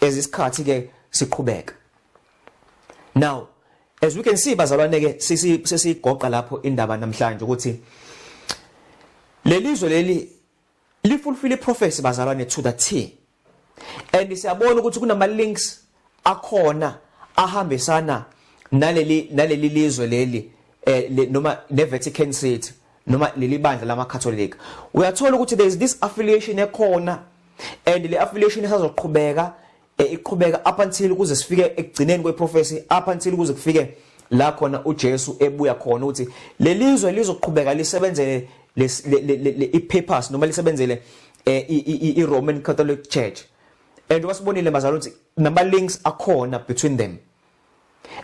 as isikhathi ke siqhubeka. Now, as we can see, bazalwane ke, sesigoqa lapho indaba namhlanje ukuthi lelizwe leli lifulfill iprophecy, bazalwane, to the T, and siyabona ukuthi kunama links akhona ahambisana naleli lizwe leli noma neVatican City noma leli bandla lamaCatholic. Uyathola ukuthi there is this affiliation ekhona, and le affiliation isazoqhubeka. Iqhubeka up until kuze sifike ekugcineni kweprophecy, up until kuze kufike la khona uJesu ebuya khona, ukuthi lelizwe lizoqhubeka lisebenzele i-papacy noma lisebenzele i-Roman Catholic Church. And wasibonile, bazalwane, ukuthi nama links akhona between them,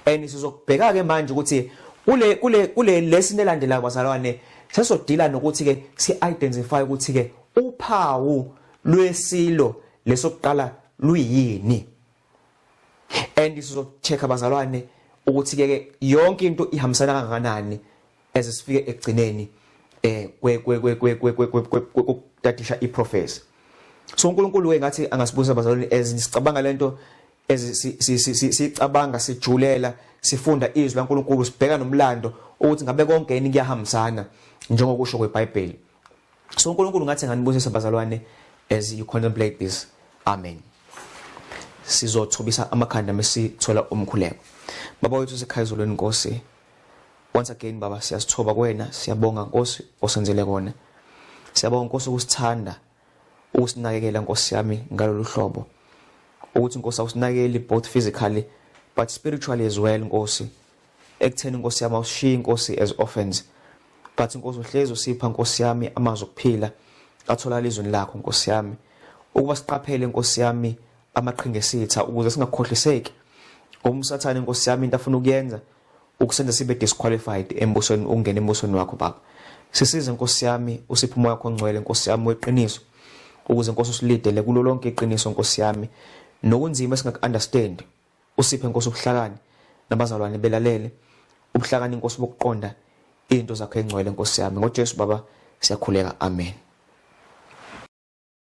and sizokubheka ke manje ukuthi kule lesson elandelayo, bazalwane, sesodila nokuthi ke si identify ukuthi ke uphawu lwesilo lesokuqala luyini. And sizochecka, bazalwane, ukuthi ke yonke into ihambisana kangakanani as sifike ekugcineni kwe kwe kwe kwe kwe kutadisha iprophecy. So uNkulunkulu ke ngathi angasibusa, bazalwane, as sicabanga lento, as sicabanga, sijulela, sifunda izwi laNkulunkulu, sibheka nomlando ukuthi ngabe konke yini kuyahambisana njengokusho kweBhayibheli. So uNkulunkulu ngathi nganibusisa, bazalwane, as you contemplate this. Amen. Sizothobisa amakhanda mesithola umkhuleko. Baba wethu sekhaya ezulwini, Nkosi, once again, Baba, siyasithoba kuwena. Siyabonga, Nkosi, osenzele kona. Siyabonga, Nkosi, ukusithanda, ukusinakekela, Nkosi yami, ngalolu hlobo, ukuthi, Nkosi, awusinakekeli both physically but spiritually as well, Nkosi, ekutheni, Nkosi yami, awushiyi, Nkosi, as orphans, but, Nkosi, uhlezi usipha, Nkosi yami, amazwi okuphila atholakala ezweni lakho, Nkosi yami, ukuba siqaphele, Nkosi yami, amaqhinga esitha ukuze singakhohliseki, ngoba uSathane, Nkosi yami, into afuna ukuyenza ukusenza sibe disqualified embusweni, ukungena embusweni wakho. Baba, sisize, Nkosi yami, usiphe uMoya wakho oNgcwele, Nkosi yami, weqiniso, ukuze, Nkosi, usilidele kulo lonke iqiniso, Nkosi yami, nokunzima esingaku-understand. Usiphe, Nkosi, ubuhlakani, nabazalwane belalele, ubuhlakani, Nkosi, bokuqonda izinto zakho engcwele, Nkosi yami. NgoJesu, Baba, siyakhuleka. Amen.